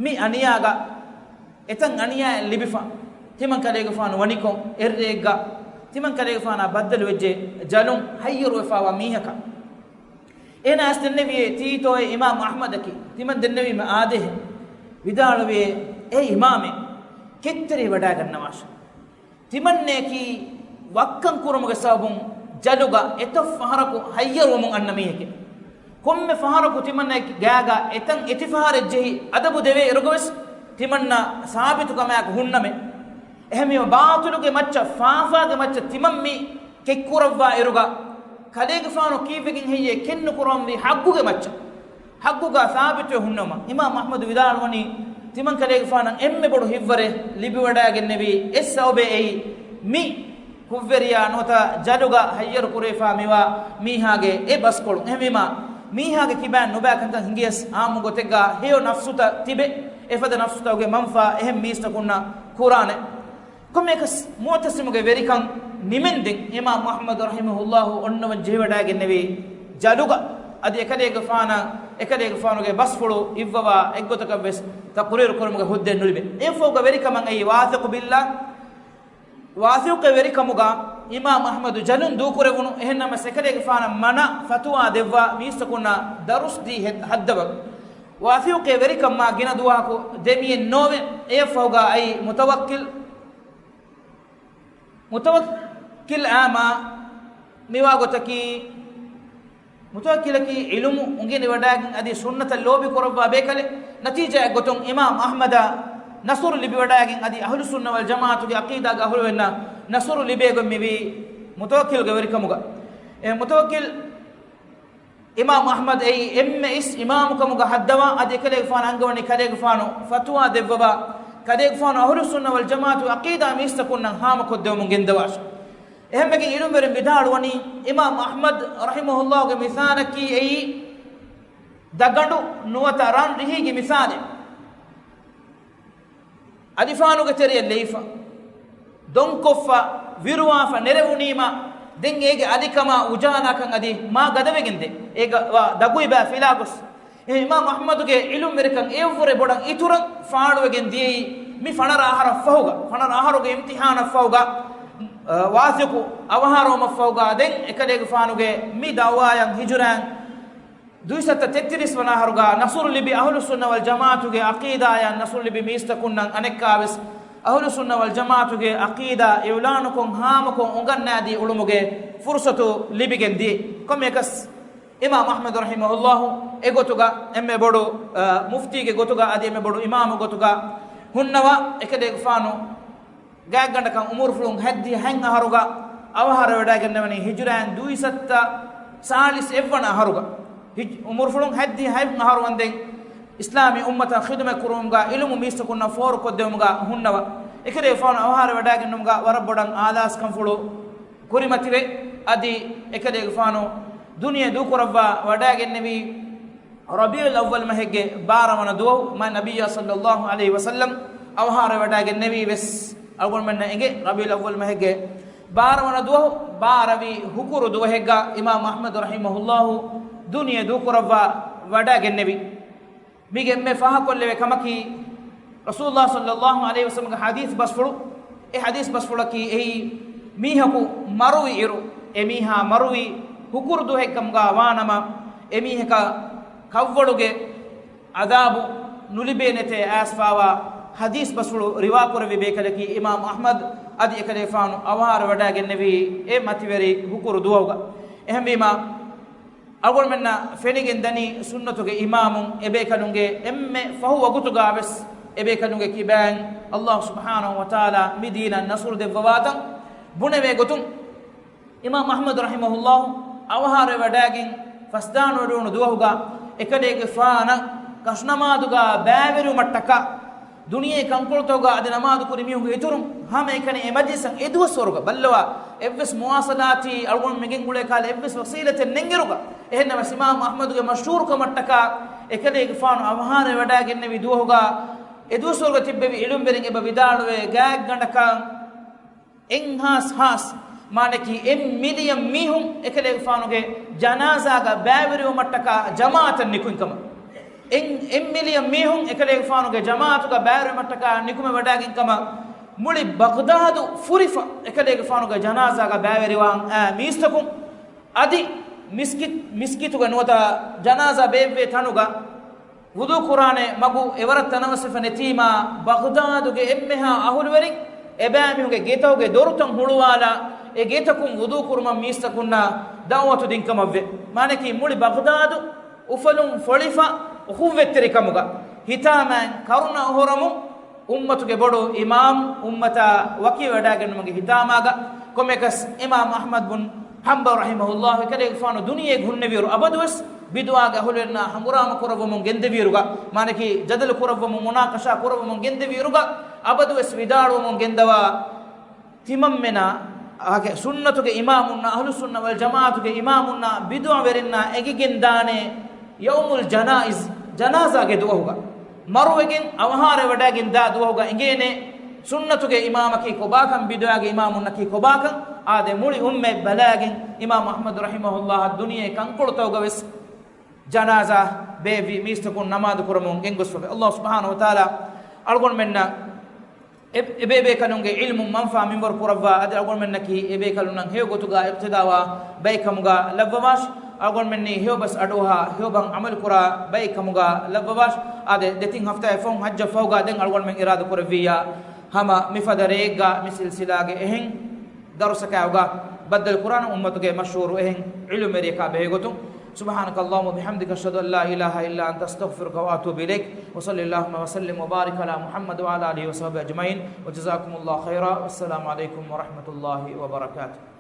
މި އަނިޔާގަ އެތަން އަނިޔާއެއް ލިބިފަ، ތިމަން ކަލޭގެފާނު ވަނިކޮށް، އެއްރެއެއްގަ ތިމަން ކަލޭގެފާނާ ބައްދަލުވެއްޖެ ޖަލުން ހައްޔަރުވެފާވާ މީހަކަށް. އޭނާ އައިސް ދެންނެވިއޭ، ތީތޯއޭ އިމާމް އަޙްމަދަކީ، ތިމަން ދެންނެވީމަ އާދޭހެން. ވިދާޅުވިއޭ، އޭ އިމާމޭ، ކެތްތެރި ވަޑައިގަންނަވާށެ. ތިމަންނައަކީ ވައްކަން ކުރުމުގެ ސަބަބުން ޖަލުގަ އެތައް ފަހަރަކު ހައްޔަރުވަމުން އަންނަ މީހެކޭ. ކޮންމެ ފަހަރަކު ތިމަންނައަކީ ގާގަ އެތަން އެތިފަހަރެއް ޖެހި އަދަބު ދެވޭ އިރުގަވެސް ތިމަންނަ ސާބިތުކަމާއެކު ހުންނަމޭ. އެހެންވީމަ ބާޠިލުގެ މައްޗަށް، ފާފާގެ މައްޗަށް ތިމަން މި ކެތްކުރައްވާ އިރުގަ، ކަލޭގެފާނު ކީއްވެގެން ހެއްޔޭ ކެތްނުކުރަންވީ ޙައްޤުގެ މައްޗަށް؟ ޙައްޤުގަ ސާބިތުވެ ހުންނަވުމަށް. އިމާމް އަޙްމަދު ވިދާޅުވަނީ، ތިމަން ކަލޭގެފާނަށް އެންމެ ބޮޑު ހިތްވަރެއް ލިބިވަޑައިގެންނެވީ އެއް ސަބަބޭ އެއީ، މި ކުށްވެރިޔާ ނުވަތަ ޖަލުގަ ހައްޔަރު ކުރެވިފާ މިވާ މީހާގެ އެ ބަސްކޮޅު. އެހެންވީމާ، މީހާގެ ކިބައިން ނުބައި ކަންތައް ހިނގިޔަސް އާއްމު ގޮތެއްގަ ހެޔޮ ނަފްސުތައް ތިބެ، އެފަދަ ނަފްސުތަކުގެ މަންފާ އެހެން މީސްތަކުންނަށް ކުރާނެ. ކޮންމެއަކަސް މުޢުތަޞިމުގެ ވެރިކަން ނިމެންދެން، އިމާމް އަޙްމަދު ރަޙިމަހުﷲ އޮންނަވަން ޖެހިވަޑައިގެންނެވީ ޖަލުގަ. އަދި އެކަލޭގެފާނަށް، އެކަލޭގެފާނުގެ ބަސްފުޅު އިއްވަވާ އެއްގޮތަކަށްވެސް ތަޤުރީރު ކުރުމުގެ ހުއްދައެއް ނުލިބޭ. އެއަށްފަހުގަ ވެރިކަމަށް އައީ ވާޘިޤު ބިއްލާ. ވާޘިޤުގެ ވެރިކަމުގަ އިމާމް އަޙްމަދު ޖަލުން ދޫކުރެވުނު، އެހެންނަމަވެސް އެކަލޭގެފާނަށް މަނަ ފަތުވާ ދެއްވާ މީސްތަކުންނަށް ދަރުސް ދީ ހެ-، ހައްދަވަން. ވާޘިޤުގެ ވެރިކަން މާ ގިނަ ދުވަހަކު ދެމިއެއް ނޯވޭ. އެއަށްފަހުގަ އައީ މުތަވައްކިލް، މުތަވައްކިލްއާ މާ މިވާ ގޮތަކީ، މުތަވައްކިލަކީ ޢިލްމު އުނގެނިވަޑައިގެން އަދި ސުންނަތަށް ލޯބި ކުރައްވާ ބޭކަލެއް. ނަތީޖާއެއް ގޮތުން އިމާމް އަޙްމަދަށް ނަޞްރު ލިބިވަޑައިގެން އަދި އަހުލުއްސުންނަ ވަލްޖަމާޢަތުގެ ޢަޤީދާގެ އަހުލުވެރިންނަށް ނަޞްރު ލިބޭގޮތް މިވީ މުތަވައްކިލްގެ ވެރިކަމުގަ. އެ މުތަވައްކިލް އިމާމް އަޙްމަދު އެއީ އެންމެ އިސް އިމާމުކަމުގަ ހައްދަވާ އަދި އެކަލޭގެފާނު އަންގަވަނީ ކަލޭގެފާނު ފަތުވާ ދެއްވަވާ ކަލޭގެފާނު އަހުލުއްސުންނަ ވަލްޖަމާޢަތުގެ ޢަޤީދާ މީސްތަކުންނަށް ހާމަކޮށްދެވުމުން ގެންދަވާށި. އެހެންވެގެން އިލްމުވެރިން ވިދާޅުވަނީ އިމާމް އަޙްމަދު ރަޙިމަހުﷲގެ މިސާލަކީ އެއީ ދަގަނޑު ނުވަތަ ރަން ރިހީގެ މިސާލެއް. އަލިފާނުގެ ތެރެއަށް ލެއިފަ، ދޮންކޮށްފަ، ވިރުވާފަ ނެރެވުނީމަ، ދެން އޭގެ އަލިކަމާ އުޖާލާކަން އަދި މާ ގަދަވެގެންދޭ. އޭގަ ވާ ދަގުއިބާ ފިލާގޮސް. އެހެން އިމާމް އަޙްމަދުގެ އިލްމުވެރިކަން އެއަށްވުރެ ބޮޑަށް އިތުރަށް ފާޅުވެގެން ދިޔައީ މި ފަނަރަ އަހަރަށް ފަހުގަ، ފަނަރަ އަހަރުގެ އިމްތިޙާނަށް ފަހުގަ، އަ، ވާސިޤު އަވަހާރަވުމަށް ފަހުގަ، ދެން އެކަލޭގެފާނުގެ މި ދަޢުވާއަށް ހިޖުރައިން ދުއިސައްތަ ތެއްތިރީސް ވަނަ އަހަރުގަ ނަޞްރު ލިބި އަހުލުއްސުންނަ ވަލްޖަމާޢަތުގެ ޢަޤީދާއަށް ނަޞްރު ލިބި މީސްތަކުންނަށް އަނެއްކާވެސް އަހުލުއްސުންނަ ވަލްޖަމާޢަތުގެ ޢަޤީދާ އިޢުލާނުކޮށް ހާމަކޮށް އުނގަންނާދީ އުޅުމުގެ ފުރުޞަތު ލިބިގެން ދިޔަ. ކޮންމެއަކަސް އިމާމް އަޙްމަދު ރަޙިމަހުﷲ އެގޮތުގަ އެންމެ ބޮޑު، އަ، މުފްތީގެ ގޮތުގަ އަދި އެންމެ ބޮޑު އިމާމު ގޮތުގަ ހުންނަވާ އެކަލޭގެފާނު ގާތްގަނޑަކަށް އުމުރުފުޅުން ހަތްދިހަ ހަތް އަހަރުގަ އަވަހާރަވެވަޑައިގެންނެވަނީ ހިޖުރައިން ދުއިސައްތަ ސާޅީސް އެއްވަނަ އަހަރުގަ. ހިޖް-، އުމުރުފުޅުން ހަތްދިހަ ހަތް އަހަރު ވަންދެން އިސްލާމީ އުއްމަތަށް ޚިދުމަތް ކުރުމުގަ އިލްމު މީސްތަކުންނަށް ފޯރުކޮށްދެވުމުގަ ހުންނަވަ. އެކަލޭގެފާނު އަވަހާރަވެވަޑައިގެންނެވުމުގަ ވަރަށް ބޮޑަށް އާލާސްކަންފުޅު ކުރިމަތިވެ، އަދި އެކަލޭގެފާނު ދުނިޔެ ދޫކުރައްވާ ވަޑައިގެންނެވީ ރަބީޢުލް އައްވަލް މަހެއްގެ ބާރަ ވަނަ ދުވަހު މާތް ނަބިއްޔާ ޞައްލައްލާހު ޢަލައިހި ވަސައްލަމް އަވަހާރަވެވަޑައިގެންނެވީ ވެސް އަޅުގަނޑުމެންނަށް އެނގޭ ރަބީޢުލް އައްވަލް މަހެއްގެ ބާރަ ވަނަ ދުވަހު ބާރަވި ހުކުރު ދުވަހެއްގަ އިމާމް އަޙްމަދު ރަޙިމަހުﷲ ދުނިޔެ ދޫކުރައްވާ ވަޑައިގެންނެވީ. މީގެ އެންމެ ފާހަކޮށްލެވޭ ކަމަކީ، ރަސޫލުﷲ ޞައްލައްލާހު ޢަލައިހި ވަސައްލަމްގެ ޙަދީޘް ބަސްފުޅު، އެ ޙަދީޘް ބަސްފުޅަކީ އެއީ، މީހަކު މަރުވި އިރު، އެ މީހާ މަރުވި ހުކުރު ދުވަހެއްކަމުގަ ވާނަމަ، އެ މީހަކަށް ކަށްވަޅުގެ ޢަޛާބު ނުލިބޭނެތޭ އައިސްފާވާ ޙަދީޘް ބަސްފުޅު ރިވާކުރެއްވި ބޭކަލަކީ އިމާމް އަޙްމަދު އަދި އެކަލޭފާނު އަވަހާރަވެވަޑައިގެންނެވީ އެ މަތިވެރި ހުކުރު ދުވަހުގަ. އެހެންވީމާ، އަޅުގަނޑުމެންނަށް ފެނިގެން ދަނީ ސުންނަތުގެ އިމާމުން އެބޭކަލުންގެ އެންމެ ފަހު ވަގުތުގަ ވެސް އެބޭކަލުންގެ ކިބައިން ﷲ ސުބްޙާނަހު ވަތަޢާލާ މި ދީނަށް ނަޞްރު ދެއްވަވާތަން ބުނެވޭ ގޮތުން، އިމާމް އަޙްމަދު ރަޙިމަހުﷲ އަވަހާރަވެވަޑައިގެން ފަސްދާނުވެރިވުނު ދުވަހުގަ އެކަލޭގެފާނަށް ކަށުނަމާދުގަ ބައިވެރިވުމަށްޓަކާ ދުނިޔެ ކަންކޮޅުތަކުގަ އަދި ނަމާދު ކުރި މީހުންގެ އިތުރުން ހަމައެކަނި އެ މަޖިލިސަށް އެދުވަސްވަރުގަ ބައްލަވާ، އެއްވެސް މުވާޞަލާތީ އަޅުގަނޑު މިގެންގުޅޭ ކަހަލަ އެއްވެސް ވަސީލަތެއް ނެތްއިރުގަ، އެހެންނަމަވެސް އިމާމް އަޙްމަދުގެ މަޝްހޫރުކަމަށްޓަކާ އެކަލޭގެފާނު އަވަހާރަވެވަޑައިގެންނެވި ދުވަހުގަ އެދުވަސްވަރުގަ ތިއްބެވި އިލްމުވެރިން އެބަ ވިދާޅުވޭ ގާތްގަނޑަކަށް އެއްހާސް ހާސް، މާނައަކީ އެއް މިލިއަން މީހުން އެކަލޭގެފާނުގެ ޖަނާޒާގަ ބައިވެރިވުމަށްޓަކާ ޖަމާޢަތަށް ނިކުތްކަމަށް. އެއް، އެއް މިލިއަން މީހުން އެކަލޭގެފާނުގެ ޖަމާޢަތުގަ ބައިވެރިވުމަށްޓަކާ ނިކުމެވަޑައިގެންކަމަށް މުޅި ބަޣްދާދު ފުރިފަ އެކަލޭގެފާނުގެ ޖަނާޒާގަ ބައިވެރިވާން އައި މީސްތަކުން އަދި މިސްކިތް، މިސްކިތުގަ ނުވަތަ ޖަނާޒާ ބޭއްވޭ ތަނުގަ ވުޟޫ ކުރާނެ މަގު އެވަރަށް ތަނަވަސްވެފަ ނެތީމާ، ބަޣްދާދުގެ އެންމެހާ އަހުލުވެރިން އެބައިމީހުންގެ ގެތަކުގެ ދޮރުތައް ހުޅުވާލާ، އެ ގެތަކުން ވުޟޫ ކުރުމަށް މީސްތަކުންނަށް ދަޢުވަތު ދިންކަމަށްވެ. މާނައަކީ މުޅި ބަޣްދާދު އުފަލުން ފޮޅިފަ އުޚުއްވަތްތެރިކަމުގަ ހިތާމައިން ކަރުނަ އޮހޮރަމުން އުއްމަތުގެ ބޮޑު އިމާމް އުއްމަތާ ވަކިވެވަޑައިގެންނުމުގެ ހިތާމާގަ ކޮންމެއަކަސް އިމާމް އަޙްމަދު ބުން ޙަންބަލް ރަޙިމަހުﷲ އެކަލޭގެފާނު ދުނިޔޭގަ ހުންނެވިއިރު އަބަދުވެސް ބިދުޢާގެ އަހުލުވެރިންނާ ހަނގުރާމަ ކުރައްވަމުން ގެންދެވިއިރުގަ، މާނައަކީ ޖަދަލު ކުރައްވަމުން، މުނާޤަޝާ ކުރައްވަމުން ގެންދެވިއިރުގަ، އަބަދުވެސް ވިދާޅުވަމުން ގެންދަވާ، ތިމަންމެނާ، އާގެ ސުންނަތުގެ އިމާމުންނާ، އަހުލުއްސުންނަ ވަލްޖަމާޢަތުގެ އިމާމުންނާ ބިދުޢަވެރިންނާ އެނގިގެންދާނެ ޔައުމުލް ޖަނާއިޒް، ޖަނާޒާގެ ދުވަހުގަ، މަރުވެގެން އަވަހާރަވެވަޑައިގެންދާ ދުވަހުގަ އެނގޭނެ، ސުންނަތުގެ އިމާމަކީ ކޮބާކަން، ބިދުޢާގެ އިމާމުންނަކީ ކޮބާކަން، އާދެ، މުޅި އުއްމަތް ބަލައިގެން އިމާމް އަޙްމަދު ރަޙިމަހުﷲ ދުނިޔެ ކަންކޮޅުތަކުގަވެސް ޖަނާޒާ ބޭއްވި މީސްތަކުން ނަމާދު ކުރަމުން ގެންގޮސްފަވޭ. ﷲ ސުބްޙާނަހު ވަތަޢާލާ އަޅުގަނޑުމެންނަށް އެ، އެބޭބޭކަލުންގެ ޢިލްމު މަންފާ މިންވަރު ކުރައްވާ، އަދި އަޅުގަނޑުމެންނަކީ އެބޭކަލުންނަށް ހެޔޮ ގޮތުގަ އިޤްތިދާވާ ބައެއްކަމުގަ ލައްވަވާށި. އަޅުގަނޑުމެންނީ ހެޔޮބަސް އަޑުއަހާ، ހެޔޮބަސް ޢަމަލުކުރާ ބައެއްކަމުގަ ލައްވަވާށި. އާދެ، ދެތިން ހަފްތާއެއް ފަހުން ޙައްޖަށް ފަހުގަ ދެން އަޅުގަނޑުމެން އިރާދަ ކުރެއްވިއްޔާ، ހަމަ މިފަދަ ރެއެއްގަ މި ސިލްސިލާގެ އެހެން ދަރުސަކާއިގަ ބައްދަލު ކުރާނަން އުއްމަތުގެ މަޝްހޫރު އެހެން ޢިލްމުވެރިޔަކާ ބެހޭގޮތުން. سبحانك اللهم وبحمدك، أشهد أن لا إله إلا أنت، أستغفرك وأتوب إليك. وصل اللهم وسلم وبارك على محمد وعلى آله وصحبه أجمعين. وجزاكم الله خيرا. والسلام عليكم ورحمة الله وبركاته.